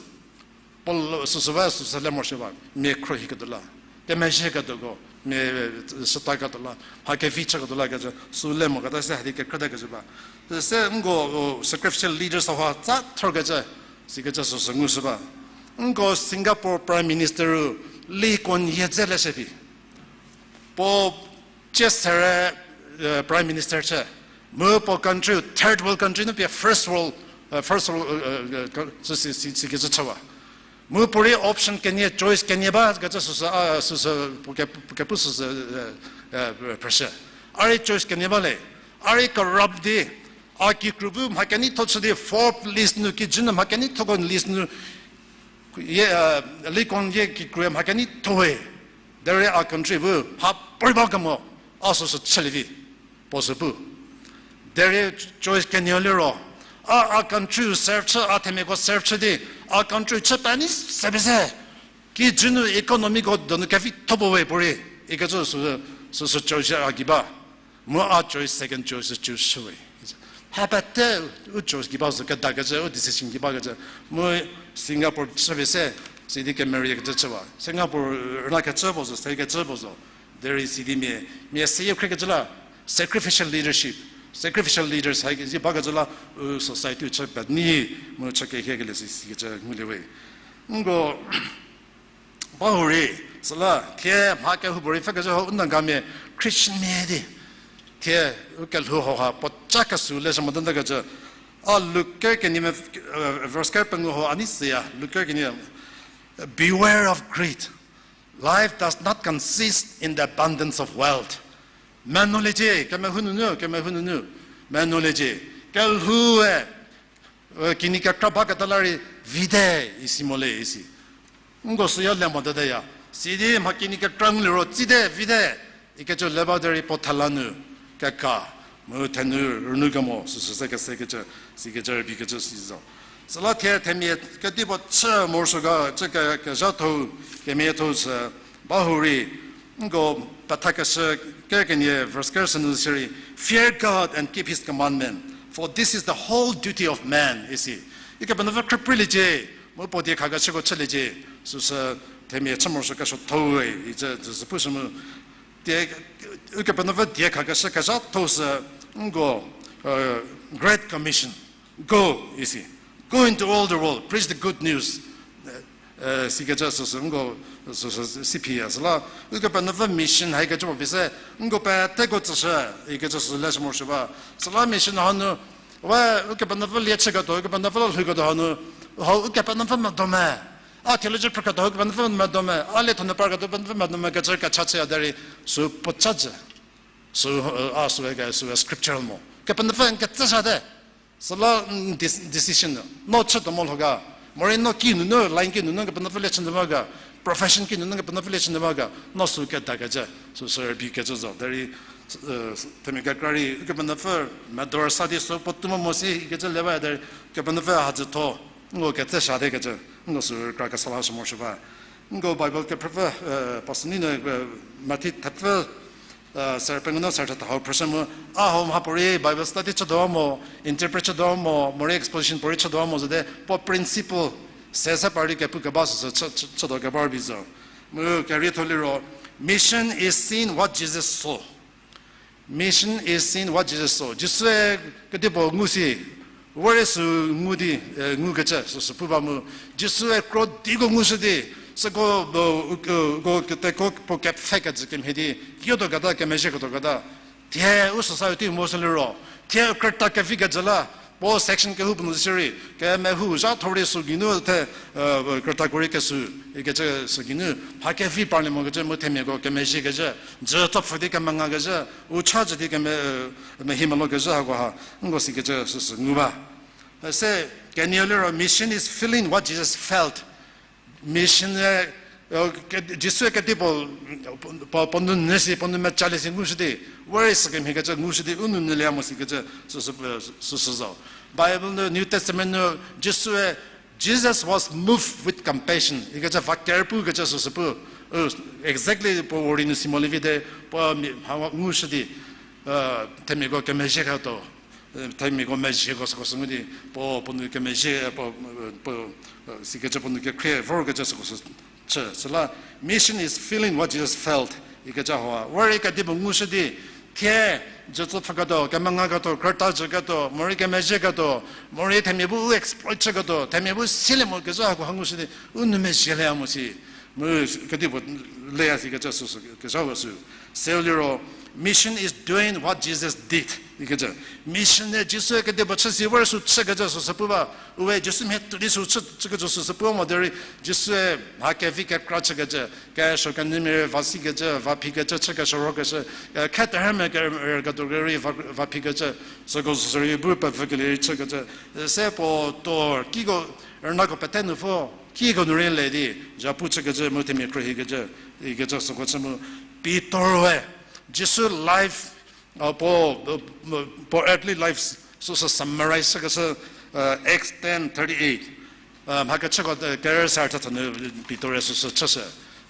Puo süsü va süsü le morosuo ba. Mia khruohiketuo la. Kemezhieketuoko. Mia sütaketuo la. Mha kevi chüketuo la kecü. Sü le moketa se hadi kekhrüta kecü ba. Se nko, sacrificial leaders hauha tsa thor kecü. Sikecü süsü ngushü ba. Nko Singapore Prime Minister-u Lee Kuan Yew dze leshü phi. Puo cie sere, Prime Minister chü. Mu puo country-u third world country nu pie first world, first world, sü si, si, sikecü chüwa. Mu puorei option kenie, choice kenie ba kecü süsü, a, süsü, puo ke, puo kepu süsü, phrüshü. A rei choice kenie ba le. A rei corrupt di, a kikru bu mha keneitho chü di fourth list nu, kijü nu mha keneithoko list nu, ye, Lee Kuan Yew kikru mha keneitho we. Derei a country bu mha puorei ba kemo, a süsü chülievi. Puo sü pu. Derei choice kenieu liro, a, a country-u serve chü, a themiako serve chü di, a country chü peni se pese. Kijü nu economy-ko donu kevitho puo we puorei, ikecü sü, süsü choice a gei ba. Mu a choice, second choice choose shüwe. Ha pete u choice gei ba zo kedakecü, u decision gei bakecü. Mu Singapore chü pese, sidi kemeriekecü chüwa. Singapore rüna kecü puo zo, se kecü puo zo. Derei sidi mia, mia seyie khriekecü la, sacrificial leadership. Sacrificial leaders hai zi bakecü la, u society chü peni, mu chü kehiekelie si, sikecü ngulie we. Nko, ba hurei, süla, thie mha kehoupuorei pfhükecü ho u Nagamia Christian mia di. Thie, u kelhou hauha, puoca kesü le shü mote kecü. A Luk ker kenie me, verse ker pengou ho a nei siya, Luk ker kenie, beware of greed. Life does not consist in the abundance of wealth. Menuoliecie, kemehou nunu, kemehou nunu. Menuoliecie, kelhoue, kinyi kekra baketa la rei vite, isi mo le isi. Nko süyo le moteya. Sidi mha kinyi kekra ngu liro tsite, vite. Ikecü le ba derei puo thela nu, keka, mu thenu rünu kemo, süsü se kese kecü, sikecü rübei kecü si zo. Süla thie themia kedipuo chü morosuo ga, chü ke, kezhatho, kemiatho sü, ba hurei, nko pethakeshü ker kenie, verse ker sünu sirei, Fear God and keep his commandment, for this is the whole duty of man, isi. Ukepenuopfü khrüpreiliecie, mu puo die khakeshüko chüliecie, süsü themia chü morosuo kesuotho-e, icü süsü pushü mu, die, Ukepenuopfü die khakeshü kezhatho sü, nko, Great Commission, go, isi. Go into all the world, preach the good news. Sikecü süsü nko, süsü si phiya süla, Ukepenuopfü mission haikecü puo pie se, nko peteko tsüshü, ikecü sü le shü morosuo ba. Süla mission hanu, we Ukepenuopfü lie chüketuo, Ukepenuopfü la lhouketuo hanu, hau Ukepenuopfü medo me. A theology phrüketuo Ukepenuopfü medo me, a liethonu parketuo Ukepenuopfü medo me kecü kecha chüya derei, sü puoca jü. Sü, a süe ke, süe scriptural mo. Kepenuopfü n ketsü sate. Süla, decision, no chütuo mo lho ga. Morei no kinunu, line kinunu Kepenuopfü lie chünyü ba ga. Profession kinunu Kepenuopfü lie chünyü ba ga. No sü kedakecü, süsü rübei kecü zo. Derei, themia kekra rei, Ukepenuopfü medor sa di sü puotou mo mo si ikecü le baya derei, Kepenuopfü hadzütho, nko ketsü sate kecü, nko sü kra kesa la shü morosuo ba. Nko Bible kephrüpfü, pastor nunu, Mathi thepfü, ser pengou no ser thetha hau phrüshü mu, a hau mhapuorei Bible study chütuo mo, interpret chütuo mo, morei exposition puorei chütuo mo zote, puo principle, se se par di kepu keba süsü chü, chü, chütuo keba rübei zo. Mu kerietho liro, mission is seeing what Jesus saw. Mission is seeing what Jesus saw. Jisue kedipuo ngu si, vorei sü ngu di, ngukecü süsü pu ba mu. Jisue kro diko ngushü di, süko, ko keteko puo kepfhekecü kemhie di, kiotuo keta, kemezhieketuo keta. Thie u society mo sü liro, thie krüta kevi kejü la, puo section kehoupuo nu sirei, kemehou zha thorei sü geinu the, krütako rei kesü, ikecü sü geinu, mha kevi parlie mokecü mu themiako kemezhiekezhü, jü tsopfü di kemengakecü, u cha jü di keme, mehi melokezhü hakoha, nko sikecü süsü ngu ba. Se, kenieu liro, mission is feeling what Jesus felt. Mission-e, Jisue kedipuo, puo, puo nou nyü si, puo nou mecalie si ngushü di, vorei sükemhiekecü ngushü di, u nou nyülie mo sikecü, süsü, süsü zo. Bible nu, New Testament nu, Jisue, Jesus was moved with compassion ikecü va kerpukecü süsü pu, exactly puo worry nu si molie vite, puo mia, ha ngushü di, themiako kemezhie khato. Themiako mezhieko süko sü ngu di, puo, puo nou kemezhie, puo, puo, sikecü puo nou kekhrie vorkecü süko sü chü. Süla, mission is feeling what Jesus felt ikecü hau. Vorei kedipuo ngushü di, thie, jütsü pfhüketuo, kemengaketho, krüta jüketuo, morei kemezhieketuo, morei themia bu u exploit chüketuo, themia bu silie mokecü hakoha ngushü di, u nou mezhielie mo si. Mu kedipuo leya sikecü süsü kezhau sü. Seu liro, mission is doing what Jesus did ikecü. Mission-e Jisue kedipuo chü si vorei sü chükecü süsü pu ba. Uwe Jisu mhie tuo di sü chü, chükecü süsü pu mo derei Jisue mha kevi kekra chükecü. Kesuo kenyümia rei va sikecü, va phikecü, chü kesuo rokeshü, kheterhümia ke, ketuo rei va, va phikecü, süko sü rei bu pevükelie rei chükecü. Se puo tuo kiko rünako pete nu pfü, kiko nu rei le di, zhapu chükecü mu themia khruohikecü, ikecü süko chü mu. Pitor-e, Jisu life, puo, puo earthly life süsü summarize chükeshü, Acts ten thirty-eight. Mha kechüko, kerü ser thatha nu Pitor-e süsü chüshü.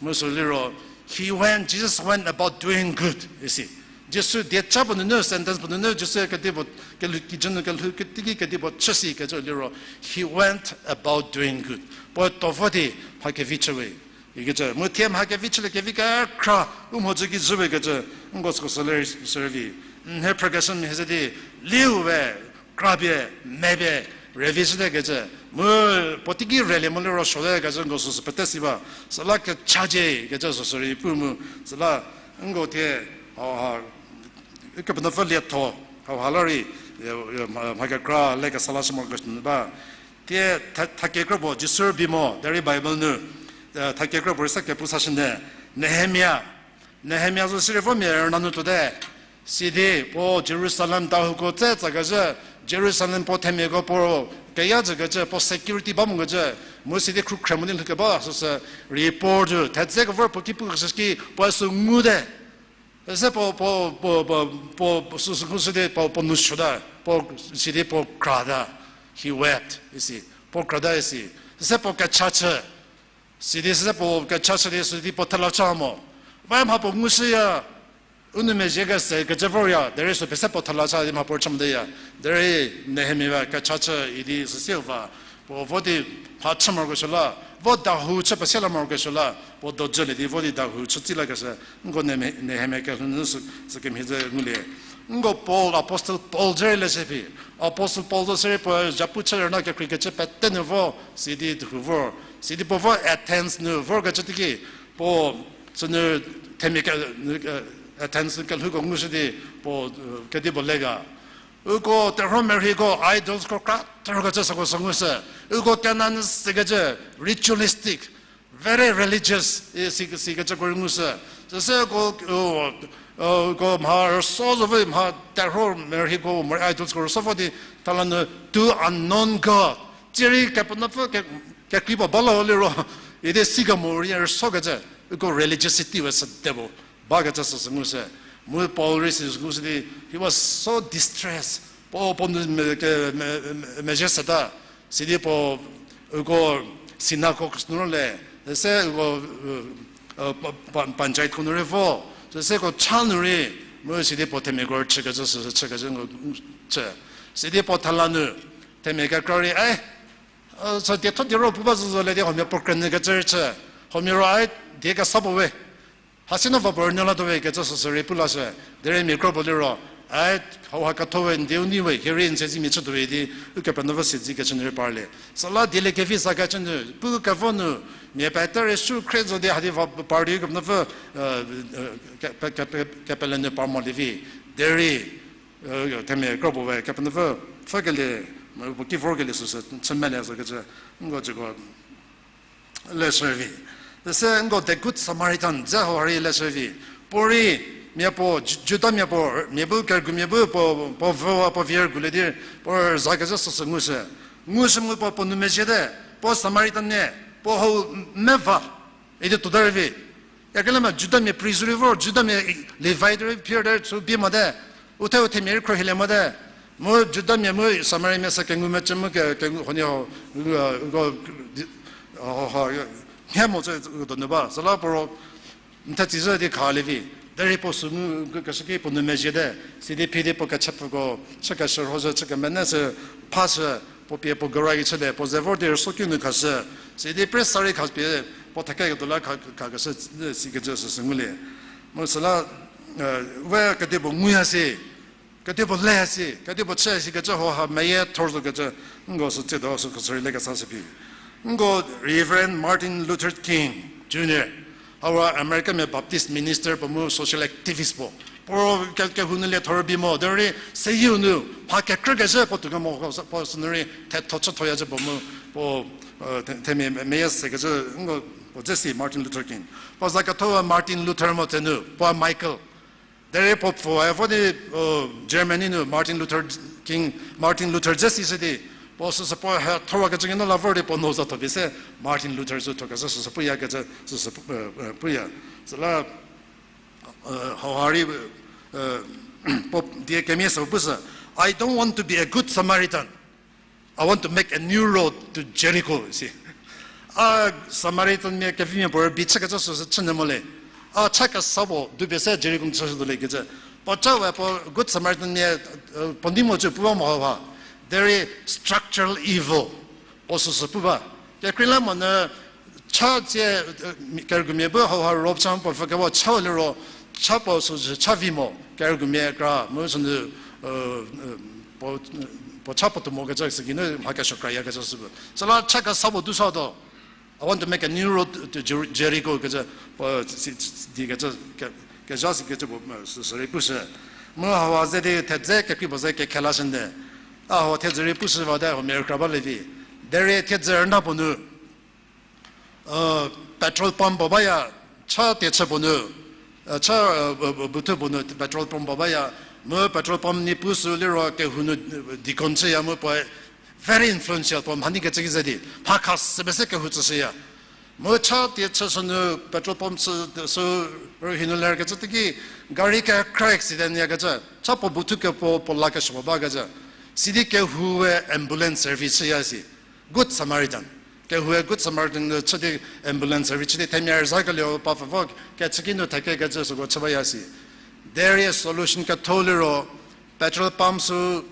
Mu sü liro, he went, Jesus went about doing good, isi. Jisu dieca puo nunu, sentence puo nunu, Jisu kedipuo, kelhou, kijü nu kelhou, ketiki kedipuo chü si kecü liro, he went about doing good. Puo tuo vo di mha kevi chüwe ikecü. Mu thie mha kevi chülie kevi kekra, u mhodzü ki zhüwe kecü, nko süko sü ler, sü rei vi. N he phrükeshü mhie se di, liu we, krapie, mepie, revi shüte kecü. Mu puotei ki relie mo liro suote kecü nko süsü pete si ba. Süla kechacie kecü süsü rei pu mu. Süla nko thie, hauha, Ukepenuopfü lietho, hauha la rei, mha, mha kekra le kesa lashü morokesuo ba. Thie tha-, thakie kropuo Jisu rübei mo, derei Bible nu, thakie kropuo rei sa kepu sashünyü, Nehemia. Nehemia zo sirei vo mia rüna nu tuote. Sidi puo Jerusalem dahouko tse tsakezhü, Jerusalem puo themiako puo keya tsükecü, puo security ba mokecü, mu sidi khrükhre mo di lhoukeba süsü report thedze kevor puo ki pukeshü ki puoe sü ngute. Süse puo, puo, puo, puo, puo, süsü ngu sidi puo, puo nou suota, puo, sidi puo krata, he wept, isi, puo krata isi. Süse puo kecha chü, sidi süse puo kecha chü di sidi puo thela cha mo. Ba mha puo ngushüya, u nou mezhie kese kecü vorya, derei sü pese puo thela cha di mha puo cha moteya. Derei Nehemia kecha chü idi süsiu va, puo vo di mha chü morokesuo la, vo dahou chü pesie la morokesuo la, puo dojülie di vo di dahou chü tsi lakeshü, nko Nehemia kelhou nu sü, sükemhie ze ngulie. Nko Paul, Apostle Paul dze rei leshü phi. Apostle Paul zo sirei puo zhapu chü rüna kekreikecü pete nu vo, sidi dahou vor. Sidi puo vo Athens nu vorkecü teiki, puo sünu themia ke, Athens nu kelhouko ngushü di, puo, kedipuo le ga. Uko terhuo merheiko idolsko kra terhuokecü süko sü ngushü. Uko kena nu sikecü ritualistic, very religious, i si, sikecüko rei ngushü. Süse uko, u, uko mha rüso zo vo mha terhuo merheiko mori idolsko rüso vo di thala nu to unknown God. Tsierei Kepenuopfü ke, kekrei puo ba la liro, idi sikemo rei rüsokecü, uko religiosity we sü devil bakecü süsü ngushü. Mu Paul rei süsü ngushü di, he was so distressed. Puo, puo nu me, ke, me, me, mezhie seta, sidi puo, uko synagogues nu le, se uko, panchayatko nu rei vo, süseko cha nu rei, mu sidi puo themiako rei chükecü, süsü chükecü ngu, chü. Sidi puo thala nu, themia kekra rei, ai, sü dietho diero pu ba zo zo le di huomia puo krünyükecü rei chü, huomia ro ai, die kesa puo we. Hasi no va puo rünyü latuo we kecü süsü rei pu lashü, derei mia kro puo liro, ai, hauha ketho we, n dieu nei we, hie rei n siezemia chütuo we di, Ukepenuopfü siezekecü nu rei parlie. Süla dieliekevi sakecü nu, pu kevo nu, mia pete rei sü khrie zo di hadi va par di Ukepenuopfü, ke, ke, ke, kepele nu par molie vi, derei, themia kro puo we Kepenuopfü pfhükelie, puo ki vorkelie süsü chü mele zo kecü, nko cüko leshü vi. Süse nko the Good Samaritan dze hau rei leshü vi. Puo rei mia puo, Ju-, Judamia puo, mia bu kerügumia bu puo, puo vüwa puo vie rügulie di, puo rüzakezhü süsü ngushü. Ngushü mu puo puo nou mezhiete, puo Samaritanmia, puo hau meva idi tuota rei vi. Yakelamia Judamia priest rei vor, Judamia Levite rei phir de sü bie mote. Uthe uthemia rei khruohilie mote. Mu Judamia mu Samariamia sü kengu mecü mu ke, kengu huonie ho, ko, mhie mo cü donu ba. Süla puo ro n thetsizhü di khalie vi. Derei puo sü ngu keshü ki puo nou mezhiete. Sidi phi di puo kechepfüko chükeshü rhozhü chü kemene sü phashü, puo pie puo gari chülie, puo ze vor di rüso ki nu khashü. Sidi pre sa rei khapie puo thekeketuo la kha, khakeshü sikecü süsü ngulie. Mu süla, we kedipuo nguya si, kedipuo leya si, kedipuo chüya sikecü hauha meyie thor zokecü, nko sü tsiedo sü khusü rei lekesa shü phi. Nko Reverend Martin Luther King Junior, hau Americamia Baptist minister puo mu social activist puo. Puo ke, kehou nu lietho rübei mo derei seyieu nu mha kekrükezhü puo tuo kemo puo sünu rei thetho chüthoya zhü puo mu puo, themia meyie sekecü nko puo dze si Martin Luther King. Puo za ketho Martin Luther mo tsenu, puo Michael. Derei puo pfuoe vo di, Germany nu Martin Luther King, Martin Luther dze si shü di, puo süsü puo he thorwakecü kinu la vor di puo nou za tho pie se Martin Luther zü thokecü süsü puyakecü süsü pu, puya. Süla, hauha rei, puo die kemie sü pushü, I don't want to be a good Samaritan. I want to make a new road to Jericho, si. A Samaritanmia kevimia puo rübei chükecü süsü chünyü mo le. A cha kesa puo dupie se Jericho chüshütuo le kecü. Puo cha we puo Good Samaritanmia, puo nei mo cü pu ba mo hauha. Derei structural evil puo süsü pu ba. Kekreilamonyü cha tsie, kerügumia bu hauha rob cha puo pfü kevo cha liro, Cha puo sü cha vi mo, kerügumia kra, mu sünu, puo, puo cha puo tuo mo kecü sü geinu mha kesuo krayakecü sü bu. Süla cha kesa puo du satuo. I want to make a new road to Jer-, Jericho kecü, puo, si, si, di kecü, ke, kezha si kecü puo, sü, sürei pushü. Mu hawa ze di thedze kekrei puo ze kekhelashünyü. A ho thiedzü rei pushü vate, ho mia rükra ba le vi. Derei thiedzü rüna puo nu, petrol pump puo baya, cha tiechü puo nu, cha, buthu puo nu petrol pump puo baya, mu petrol pump niepuu sü liro kehou nu, deacon chüya mu puoe very influential, puo mhanyi kecü ki ze di mha khasü pese kehou tsüshüya. Mu cha tiechü sünu petrol pump sü, sü rühi nu lerkecü teiki gari kekra accident yakecü, cha puo buthu kepuo puo lakesuo puo bakecü. Sidi kehoue ambulance service chüya si. Good Samaritan. Kehoue Good Samaritan nu chü di ambulance service chü di themia rüzhakelie pa pfüvo kechüki nu thekekecü süko chü baya si. Derei solution ketho liro petrol pump sü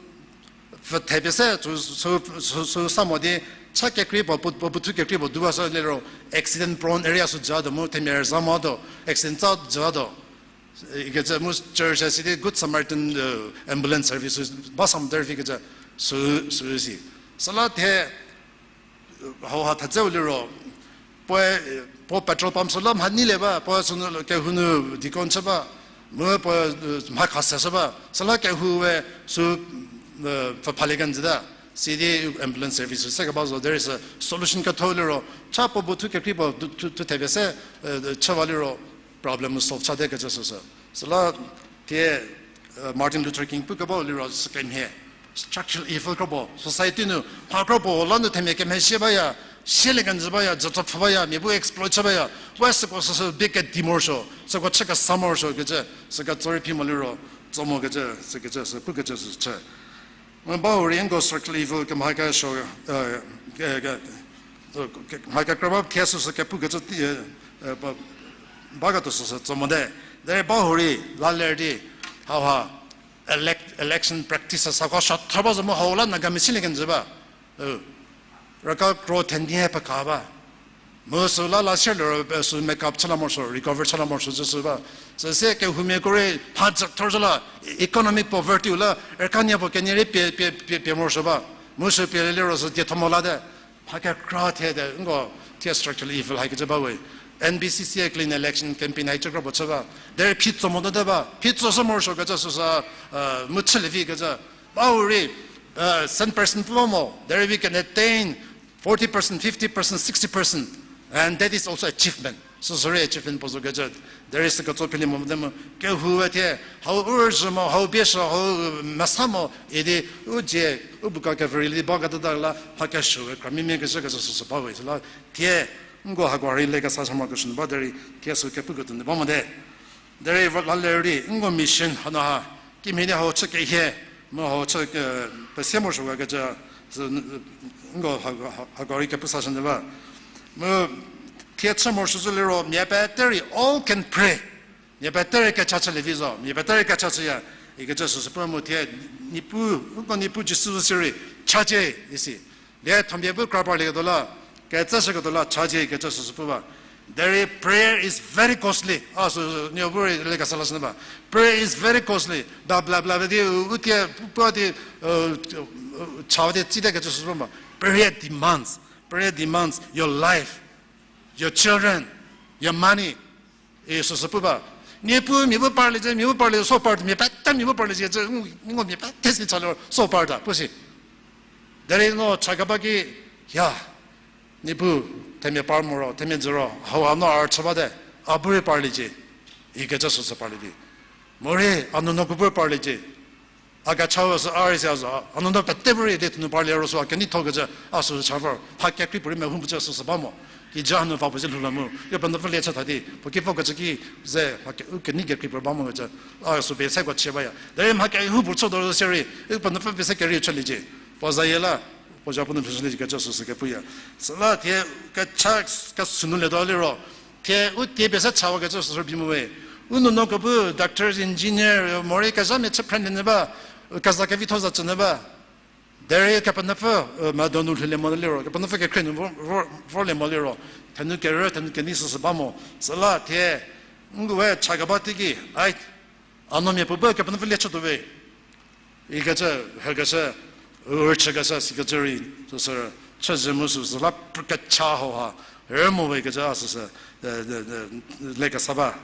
pfü thepie se, sü, sü, sü, sü sa mo di, cha kekrei puo, puo, puo, puo buthu kekrei puo duwa sü liro accident prone area sü jütuo mu themia rüzha motuo, accident tsa jütuo. Ikecü mu church sidi Good Samaritan, ambulance service sü ba sa mote vi kecü sü, sü si. Süla thie hauha thedzeu liro, puoe, puo petrol pump süla mhanyi le ba, puo sünu kehou nu deacon chü ba, mu puo, mha khasü shü ba, süla kehoue sü, pfü phalie kenjüta, sidi ambulance service sü se keba zo, there is a solution ketho liro, cha puo buthu kekrei puo du, thu, thu thepie se, chüwa liro, problem solve chate kecü süsü. Süla thie, Martin Luther King pu kebau liro sükemhie, structural evil kropuo, society nu, mha kropuo la nu themia kemhie sie baya, sielie kenjü baya, jütso pfhü baya, mia bu exploit chü baya, we süko süsü bie kedi morosuo, süko chü kesa morosuo kecü, süko tsorei phi mo liro, tso mo kecü, sükecü, sü pukecü sü chü. Ba hurei nko structural evil kemha kesuo, mha kekra ba thie süsü kepukecü, ba, baketuo süsü tso mote. Derei ba hurei la ler di, hauha, elec-, election practice süko shatha ba zo mu hau la Nagamia silie kenjü ba. Raka kro thendi he peka ba. Mu süla last year liro, sü make up chü la morosuo, recover chü la morosuo zü sü ba. Süsie kehoumiako rei mha jü thor zo la, economic poverty-u la, rüka nie puo kenie rei pie, pie, pie, pie morosuo ba. Mu sü pie liro sü dietho mo late. Mha kekra thie te, nko thie structural evil hakecü ba we. N B C C a clean election campaign haicü kra puo chü ba. Derei phi tso mote ba. Phi tso shü morosuo kecü süsü, mu chülie vi kecü. Ba hurei, cent percent puo mo, derei we can attain forty percent, fifty percent, sixty percent. And that is also achievement. Süsü rei achievement puo zo kecü. Derei sü ketso philie mo te mu, kehoue thie, hau u rüzhü mo, hau bieshü, hau mesa mo, idi u dzie, u buka kevorei li baketa la, mha kesuowe kramimia kecü kecü süsü ba we. Süla thie, nko hako rei le kesa sha morokesuo nu ba derei, thie sü kepuketuo nu ba mote. Derei la ler di, nko mission hanu ha, kimhie di hau chü kehie, mu hau chü, pesie morosuo kecü, sü, nko ha, ha, hako rei kepu sashü nu ba. Mu, thie chü morosuo zü liro, mia pete rei all can pray. Mia pete rei kecha chülie vi zo, mia pete rei kecha chüya, ikecü süsü pu mu thie, Niepuu, nko Niepuu Jisu zo sirei, chacie, isi. Lie thomia bu kra parlieketuo la, ketseshüketuo la, chacie ikecü süsü pu ba. Derei prayer is very costly. A sü, nieu bu rei le kesa lashü nu ba. Prayer is very costly. Bla bla bla di, u, u tie, pu, pu di, cha di, tsite kecü süsü pu ba. Prayer demands, prayer demands your life, your children, your money. Süsü pu ba. Niepuu mia bu parlie zhie, mia bu parlie so par, mia pete mia bu parlie zhie, nko mia pete si cha liro so parta, pu si. Derei no cha keba ki, ya, Niepuu, themia par moro, themia jü ro, hauha no a rüchü bate, a bu rei parliecie, ikecü süsü parlie vi. Morei, a nuonuoko bu rei parliecie. A kechau sü a rei si a zo, a nuonuo pete bu rei di thenu parlie ro sü a keneithokecü, a süsü cha vor, mha kekrei puorei mehou pucü süsü ba mo. Kijü hanu va puo ze lhou la mu, Kepenuopfü lie chü tha di, puo ki vokecü ki ze, mha ke, u kenei kekrei puorei ba mokecü, a sü pie seko chie baya. Derei mha kehoupuo chü do sirei, Kepenuopfü pie se kerieu chüliecie. Puo zayie la, puo zhapu nu lhoushüliecie kecü süsü kepuya. Süla thie kecha, kesünu letuo liro, thie u tie pie se chawakecü süsü bi mu we. U nuonuoko bu doctors, engineer, morei kezhamia chü phrenyü nyü ba, keza kevitho za cü nyü ba. Derei Kepenuopfü, medo nu lhoulie mo liro, Kepenuopfü kekhrie nu vor, vor, vorlie mo liro, thenu kerü, thenu kenei süsü ba mo. Süla thie, Ngu we cha keba teiki, ai, a nuomia puo bu Kepenuopfü lie chütuo we ikecü, hekeshü, u rüchükeshü sikecü rei, süsü, chüzhü mu süsü la pr- kecha hauha, rümo we ikecü a süsü, lekesa ba.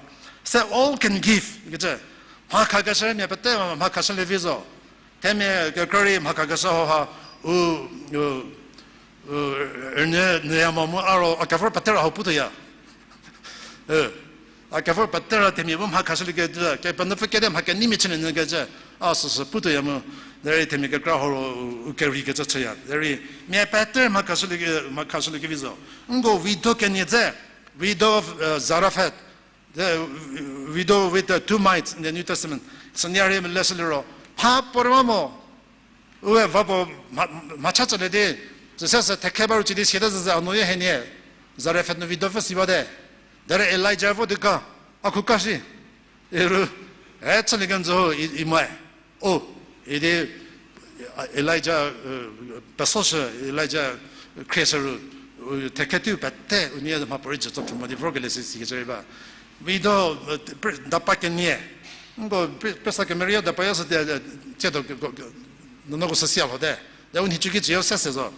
Se all can give ikecü, mha khakeshü mia pete mha khashülie vi zo. Themia kekra rei mha khakeshü hauha, u, u, u, rünyü nyüya mo mu a ro a kevor pete ra hau putuoya. A kevor pete ra themia bu mha khashülie kecü, Kepenuopfü kede mha keneimia chülie nyü kecü, a süsü putuoya mu, derei themia kekra hau ro u kerei kecü chüya. Derei mia pete mha khashülie, mha khashülie kevi zo. Nko widow kenie dze, widow of Zarephath, the widow with the two mites in the New Testament. Sünie rei meleshü liro, mha puorei ba mo. Ue va puo mha, mha cha tsülie di, süse sü thekhe ba ru chü di siate züzü a nuoyo henie, Zarephath nu widow pfü si bate. Derei Elija vo di ka, a khu ka shi. Iru, e chülie kenjü ho, i, i mae. O, idi, Elija, pesoshü, Elija khrieshü ru, thekhe teiu pete unie mha puorei jü tso pfhü mo di vorkelie si, sikecü rei ba. Widow, dapa kenie. Nko, pe- pesa kemerie dapa ya sü di, tsiedo, nunoko sü sia lhote. Di u nhicu ki jü yo se se zo.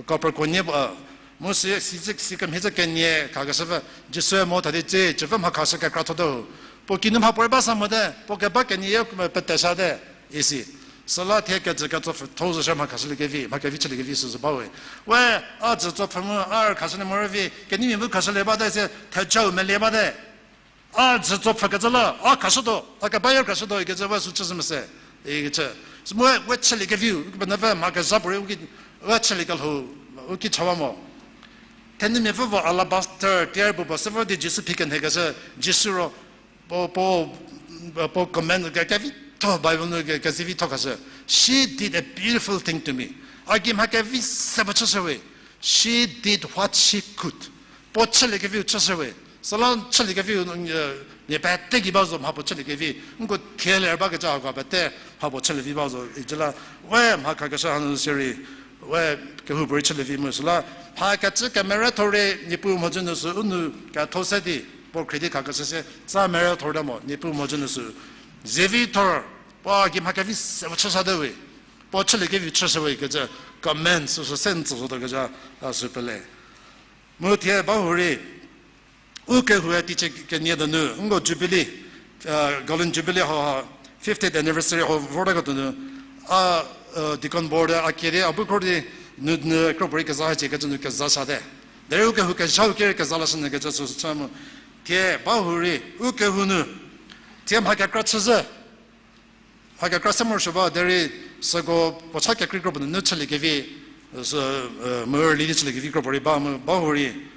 Copper coin nie, mu si, si, si kemhie zü kenie khakeshüpfü, Jisue mo tha di tsie, cüpfü mha khashü kekra thote ho. Puo kinu mha puorei ba sa mote, puo keba kenie ye pete sate, isi. Süla thie kejü ketso pfhü tho zo shü mha khashülie kevi, mha kevi chülie kevi süsü ba we. We, a jü tso pfhü mu, a rü khashülie morei vi, keneimia bu khashülie bate se, thejau melie bate. A jü tso pfhükecü la, a khashütuo, a keba ye khashütuo ikecü we sü chüshü mese, ikecü. Sü mu we chülie keviu, Kepenuopfü mha kezha puorei u ki, we chülie kelhou, u ki chawa mo. Thenumiapfü vo alabaster tear puo puo se vor di Jisu phi kenhekeshü, Jisu ro, puo, puo, puo command ke, kevitho Bible nu ke, kezivitho khashü. She did a beautiful thing to me. A gei mha kevi se puo chüshü we. She did what she could. Puo chülie keviu chüshü we. Süla chülie keviu, mia pete gei ba zo mha puo chülie kevi. Nko thie ler bakecü hako pete mha puo chülie vi ba zo. Ijü la, we mha khakeshü hanu sirei, we kehoupuorei chülie vi mu süla, mha kecü kemerü thorei Niepuu mhodzü nu sü u nou ketho se di, puo khriedi khakeshü se tsa merü thorta mo, Niepuu mhodzü nu sü zivi thor, puo gei mha kevi se puo chüshüte we. Puo chülie kevi chüshü we ikecü command süsü se n tsü zotuo kecü, a sü pele. Mu thie ba hurei, u kehoue teicie kenie donu, nko Jubilee, Golden Jubilee hau ha, fiftieth anniversary hau vorta ketuo nu, a, deacon board a kie di a bu khor di, nu, nu kropuorei keza hacie kecü nu keza sate. Derei u kehou kezhau kerei keza lashünyü kecü süsü chü mu. Thie ba hurei, u kehou nu, thie mha kekra chüzhü. Mha kekra se morosuo ba derei süko puo cha kekrei kropuo nunu chülie kevi, sü, mu early di chülie kevi kropuorei ba mu ba hurei.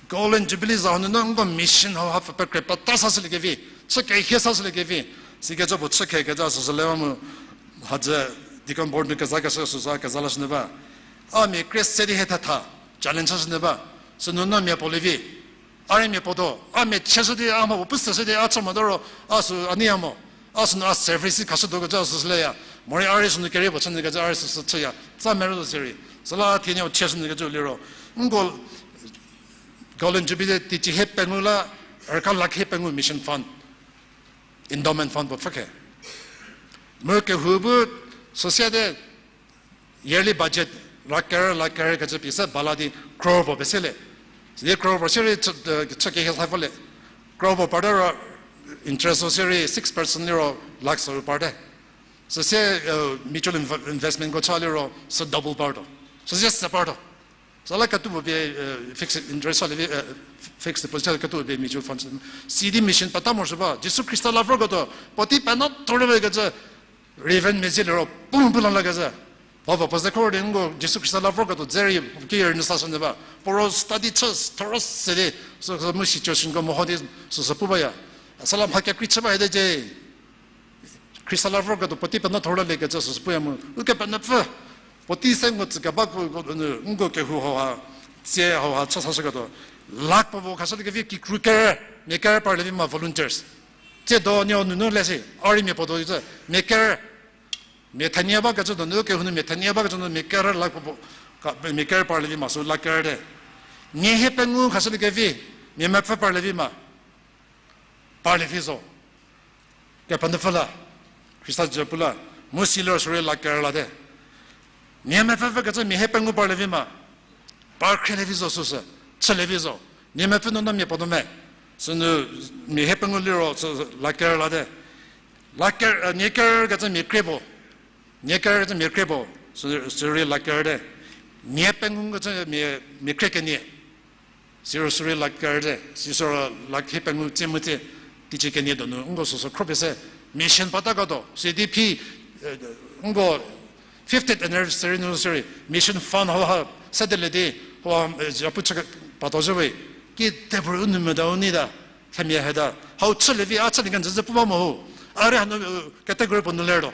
Golden Jubilee za hau nunu nko mission hau ha pfü pekre peta sashülie kevi, chü kehie sashülie kevi, sikecü puo chü khe kecü süsü le ba mu, hadzü deacon board nu kezakeshü süsü a keza lashünyü ba. A mia kre se di hie thetha, challenge chashünyü ba. Sünunu mia puo lievi. A rei mia puo tuo, a mia cheshü di a mha puo pu seshü di a chü mota ro, a sü a nei ya mo. A sünu a service khashütuo kecü süsü leya. Morei a rei sünu kerie puo chünyü kecü a rei süsü chüya. Tsa merü zo sirei. Süla thie nieu cheshünyü kecü liro, nko Golden Jubilee teicie hie pengou la, rüka lakh hie pengou mission fund, endowment fund puo pfhü khe. Mu kehou bu süsie te yearly budget lakh kerü, lakh kerü kecü pie se bala di crore puo pese le. Sidi crore puo sirei chü, chü kehie sa vo le. Crore puo parte ro interest sirei six percent liro lakh se parte. Süsie mutual investmentko cha liro sü double partuo. Süsie se partuo. Süla ketuo puo pie fixed interest sa le vi, fixed deposit sa ketuo puo pie mutual fund. Sidi mission peta morosuo ba, Jisu Khrista la vorketuo, puotei penuo thorte we kecü, Reverend Mezi liro pu pu la la kecü. Ba ba puo ze khor di nko Jisu Khrista la vorketuo dze rei ki rünyü sashünyü ba. Puo ro study chü thorough se di, sü, sü mu situationko meho di, süsü pu baya. Süla mha kekrei chü ba hede cie. Khrista la vorketuo puotei penuo thorte le kecü süsü puya mu. Ukepenuopfü. Puotei se nko tsü keba ko, ko, nko kehou hau ha, tsie hau ha chü sashüketuo. Lakh puo vo khashülie kevi kikru kerü, mia kerü parlie vi ma volunteers. Tsiedo nieu nunu le si, a rei mia puo do icü, mia kerü, mia thenie ba kecü donu, kehou nu mia thenie ba kecü nu mia kerü lakh puo, mia kerü parlie vi ma sü lakh kerü te. Nie hie pengou khashülie kevi, mia mepfü parlie vi ma. Parlie vi zo. Kepenuopfü la, Khrista jü pu la, mu si liro sürei la ker late. Nie mepfü pfü kecü mia hiepengou parlie vi ma, par khrielie vi zo süsü, chülie vi zo. Nie mepfü nu no mia puo nu me, sünu mia hiepengou liro sü la ker late. La ker, nie ker kecü mia krie puo. Nie ker kecü mia krie puo, sü, sürei la ker te. Nie pengou kecü mia, mia krie kenie. Siro sürei la ker te, si siro la hiepengou tsie mu tsie, teicie kenie donu, nko süsü khro pie se, mission pata katuo, sidi phi, nko fiftieth anniversary nu sürei, mission fund hauha, sedelie di, hauha, zhapu chü patuo zhü we, ki table u nu meta u nei ta, themia heta, hau chülie vi, a chülie kenjü zhü pu ba mo ho, a rei hanu, category puo nu lertuo.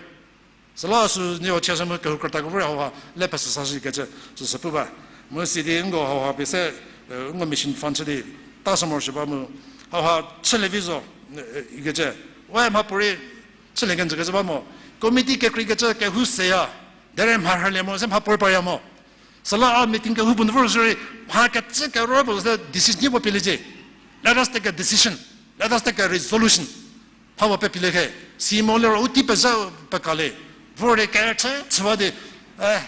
Süla sü nieko chie sü mu kehou krüta kevor hauha le pesü sa shikecü süsü pu ba. Mu sidi nko hauha pie se, nko mission fund chü di ta sü morosuo ba mu hauha chülie vi zo, ikecü. We mhapuorei chülie kenjü kecü ba mo. Committee kekreikecü kehou seya. Derei mharhülie mo, se mhapuorei parya mo. Süla a meeting kehou puo nu vor sürei, mha kecü kero puo se decision puo pieliecie. Let us take a decision. Let us take a resolution. Mha puo pepilie khe, si mo liro u tei pezha pekalie, vor di kerüchü chüwa di, e,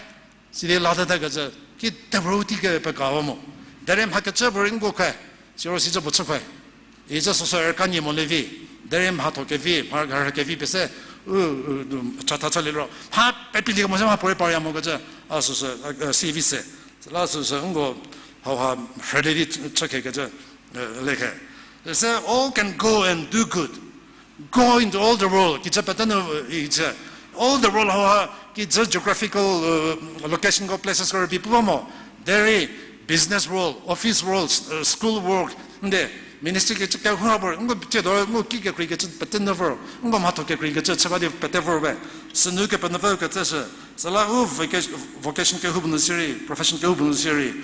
sidi lateta kecü, ki tevor u tei ke pekawa mo. Derei mha kecü puorei nko khe, siro sicü puo chü khe. Icü süsü rükanie mo le vi, derei mhatho kevi, mharhü kevi pie se, u, chatha chalie liro mha pepilie kemo se mhapuorei parya mo kecü, a süsü, si vi se. Süla süsü nko hauha rhülie di chü khekecü, lekhe. Se all can go and do good. Go into all the world. Kicü pete nu, icü. All the world hauha, kicü geographical, locationko placesko rübei pu ba mo. Derei business world, office world, school world, nde, ministry kecü kehou ha puo, nko tsiedo, nko ki kekreikecü pete nu vor, nko mhatho kekreikecü chü ba di pete vor we. Sünu Kepenuopfü kecü sü, süla u vocation kehou puo nu sirei, profession kehou puo nu sirei.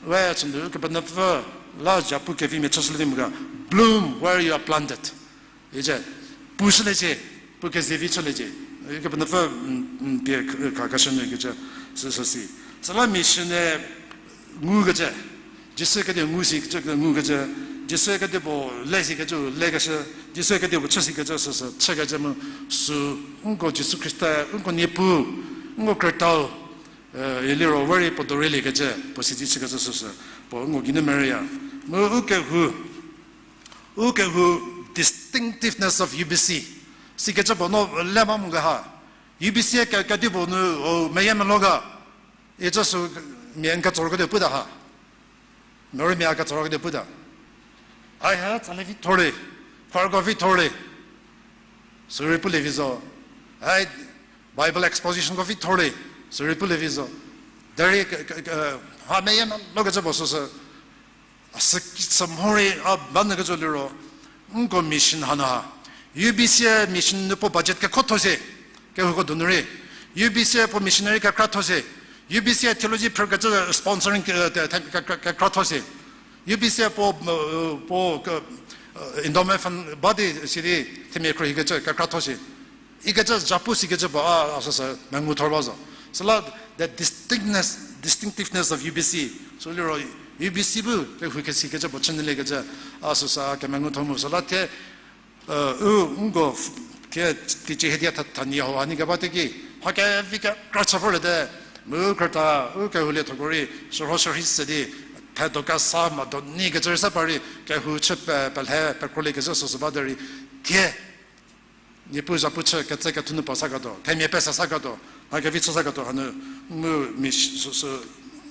We sünu Kepenuopfü la zhapu kevimia chüshülie di mo ga, bloom where you are planted. Icü, pushüliecie, pu kezevi chüliecie. Kepenuopfü pie khakeshü nu kecü, süsü si. Süla mission-e ngukecü, Jisu kediu ngu sikecü ngukecü, Jisu kedipuo le sikecü lekeshü, Jisu kedipuo chü sikecü süsü chükecü mu, sü nko Jisu Khrista, nko Niepuu, nko krütau, iliro we rei puo doreliekecü, puo sidi chükecü süsü, puo nko geinu mereya. Mu u kehou, u kehou distinctiveness of U B C. Sikecü puo no le ma mu keha. U B C ke, kedipuo nu, o, meyiemeluo ga. Icü sü mia n ketsor kediu puta ha. Mürümia ketsor kediu puta. Ai ha tsali vi thorlie, khorko vi thorlie. Sürei pulie vi zo. Ai Bible expositionko vi thorlie. Sürei pulie vi zo. Derei ha meyiemeluokecü puo süsü. A sü ki sü mhorei a ba nyü kecü liro, nko mission hanu ha. U B C mission nu puo budget kekhotho se, kehouko donu rei. U B C puo missionary kekratho se. U B C theology phrükecü sponsoring kekratho se. U B C puo, puo endowment fund ba di sidi themia khruohikecü kekratho se. Ikecü zhapu sikecü puo a, a süsü mengu thor ba zo. Süla the distinctness, distinctiveness of U B C. Sü liro U B C bu kehou kesikecü puo chünyüliekecü a süsü a kemengu thor mu. Süla thie, u, nko, thie, teicie hiedia tha, thanie hau ha ni keba teki, mha kevi kekra chü vorliete, mu krüta, u kehou liethoko rei, shürho shürhei se di, thedo kesa ma do ni kecü rei sa pa rei, kehou chü pe, pelhe, pekrolie kecü süsü ba derei, thie Niepuu zhapu chü ketse kethu nu pa sa ketuo, themia pesa sa ketuo, mha kevi chü sa ketuo hanu, mu mi sü, sü,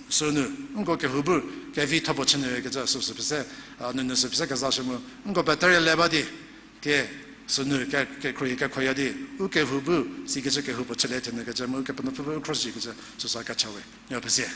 sünu, nko kehou bu, kevi tho puo chünyü kecü süsü pese, a, nunu sü pese kezashü mu, nko peterie le ba di, thie, sünu, ke, kekhruohi kekhoya di, u kehou bu, sikecü kehou puo chülie thenyü kecü mu, Kepenuopfü bu u khro shi kecü, süsü kecha we, nuo pesie.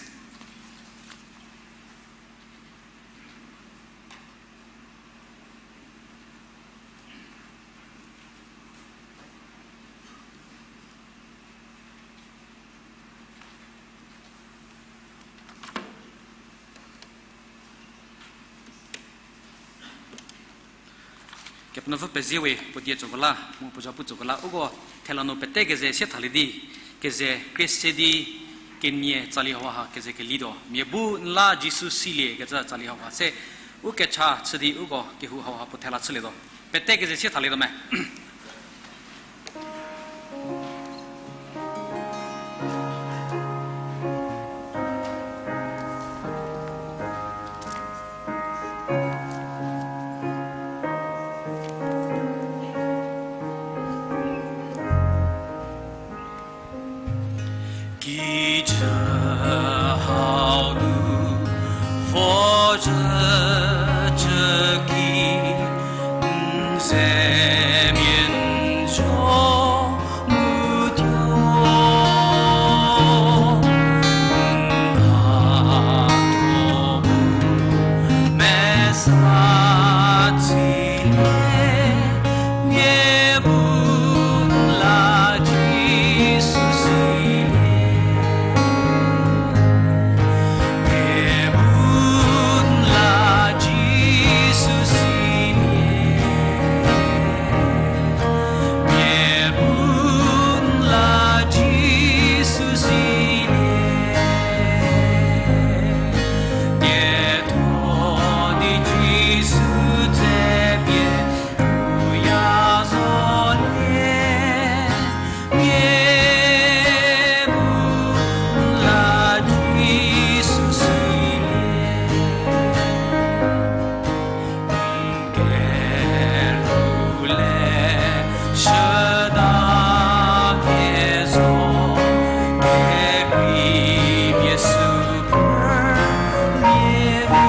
Kepenuopfü pezie we puo die tsoko la, mu puo zhapu tsoko la, uko thela nu pete keze sie thalie di, keze krie se di, kenie tsali hauha keze kelituo. Mia bu n la Jisu silie kecü tsali hauha se, u kecha chü di uko kehou hauha puo thela chülietuo. Pete keze sie thalietuo me. Kijü hau nu vo zhü chü ki, n ze mia n zo mu tuo, n hatho bu mesa tsie. Mia bu n la Jisu silie. Mia bu n la Jisu silie. Mia bu n la Jisu silie. Dietho di Jisu dze pie u ya zolie. Mia bu n la Jisu silie. N keru le shüta pie zo, kekrei pie sü pemia vi.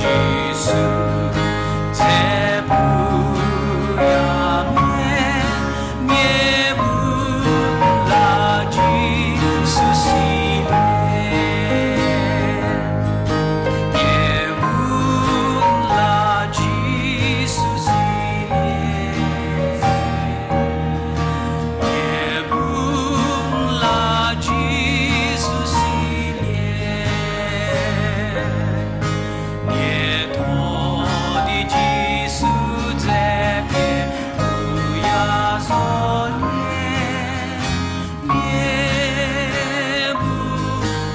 Jisu dze pu ya mia, mia bu n la Jisu silie. Mia bu n la Jisu silie. Mia bu n la Jisu silie. Dietho di Jisu dze pie u ya zolie. Mia bu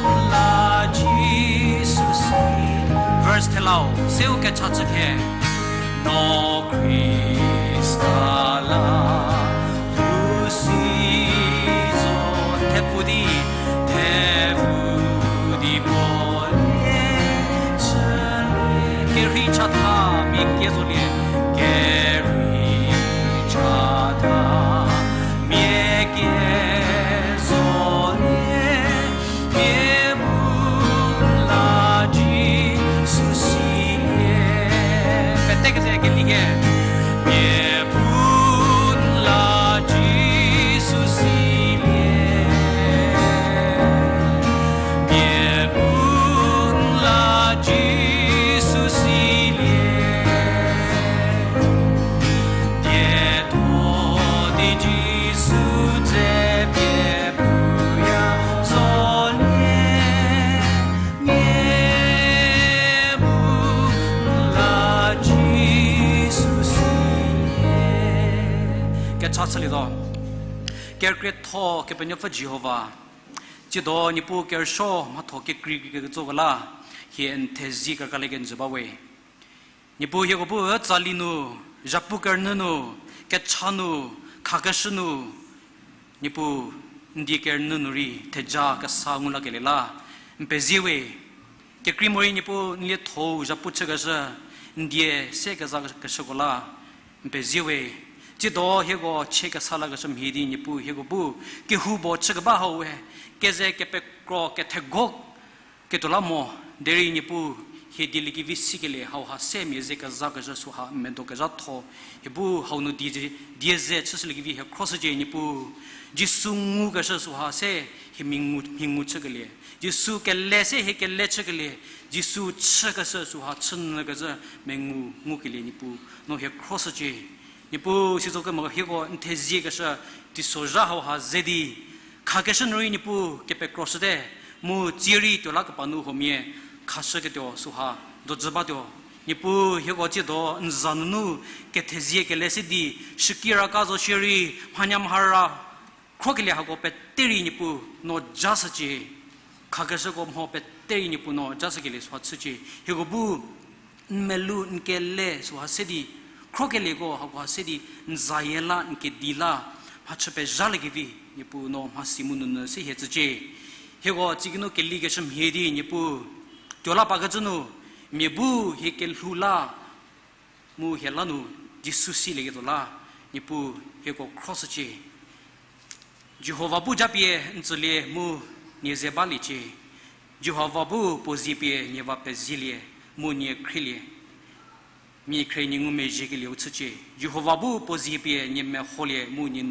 n la Jisu silie. Verse thelau seu kecha chü khe. No Khrista la lu si zo, thepfu di, thepfu di puo lie chülie. Kerhei chatha mia kie zolie, kerhei chatha mia kie zolie. Mia bu n la Jisu silie. Pete keze kelie ke. Mia bu n la Jisu silie. Mia bu n la Jisu silie. Dietho di Jisu dze pie u ya zolie. Mia bu n la Jisu silie. Kecha chülietuo. Kerükrietho Kepenuopfü Jihova, tsiedo Niepuu kerüsuo mhatho kekreikecüko la, hie n thezie kekra lie kenjü ba we. Niepuu hieko bu tsali nu, zhapu kerünyü nu, kecha nu, khakeshü nu, Niepuu n die kerünyü nu rei theja kesa ngu lakelie la, n pezie we. Kekrei morei Niepuu n lietho-u zhapu chükeshü, n die se kezakeshüko la, n pezie we. Tsiedo hieko chie kesa lakeshü mhie di Niepuu hieko bu kehoupuo chükeba hau we, keze kepekro kethego ketuo la mo, derei Niepuu hie dieliekevi sikelie hauha se mia ze kezakeshü süha n medo kezhatho, hie bu hau nu die, die ze chüshüliekevi hie khroshücie Niepuu. Jisu ngukeshü süha se hie mhingu, mhingu chükelie, Jisu kele se hie kele chükelie, Jisu chükeshü süha chünyükecü mengu ngukelie Niepuu no hie khroshücie. Niepuu sizo kemo hieko n theziekeshü teisozha hauha ze di, khakeshü nu rei Niepuu kepekroshüte, mu tsie rei tuo la kepa nu huomia khashüketuo süha dojü batuo. Niepuu hieko tsiedo n za nunu kethezie kele se di, shüki raka zo shierei, mhanyamhara khrokelie hako pete rei Niepuu no jashücie. Khakeshüko mho pete terei Niepuu no jashükelie süha chücie. Hieko bu n melou n kele süha se di, khrokelieko hakoha se di, n zayie la n kedi la mhachü pezhaliekevi Niepuu no mhasi mu nunu se hie tsücie. Hieko tsiki nu kelikeshü mhie di Niepuu, tuo la pakecü nu, mia bu hie kelhou la mu hie la nu Jisu silieketuo la, Niepuu hieko khroshücie. Jihova bu japie n tsülie mu nie ze baliecie. Jihova bu puo zie pie nie va pezielie mu nie khrielie. Mia khrie nie ngumezhiekelieu chücie. Jihova bu puo zie pie nie meholie mu nie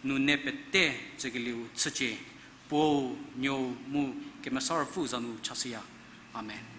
nune pete tsükelieu chücie. Puo, Nuou mu Kemesa Ruopfü za nu chashüya. Amen.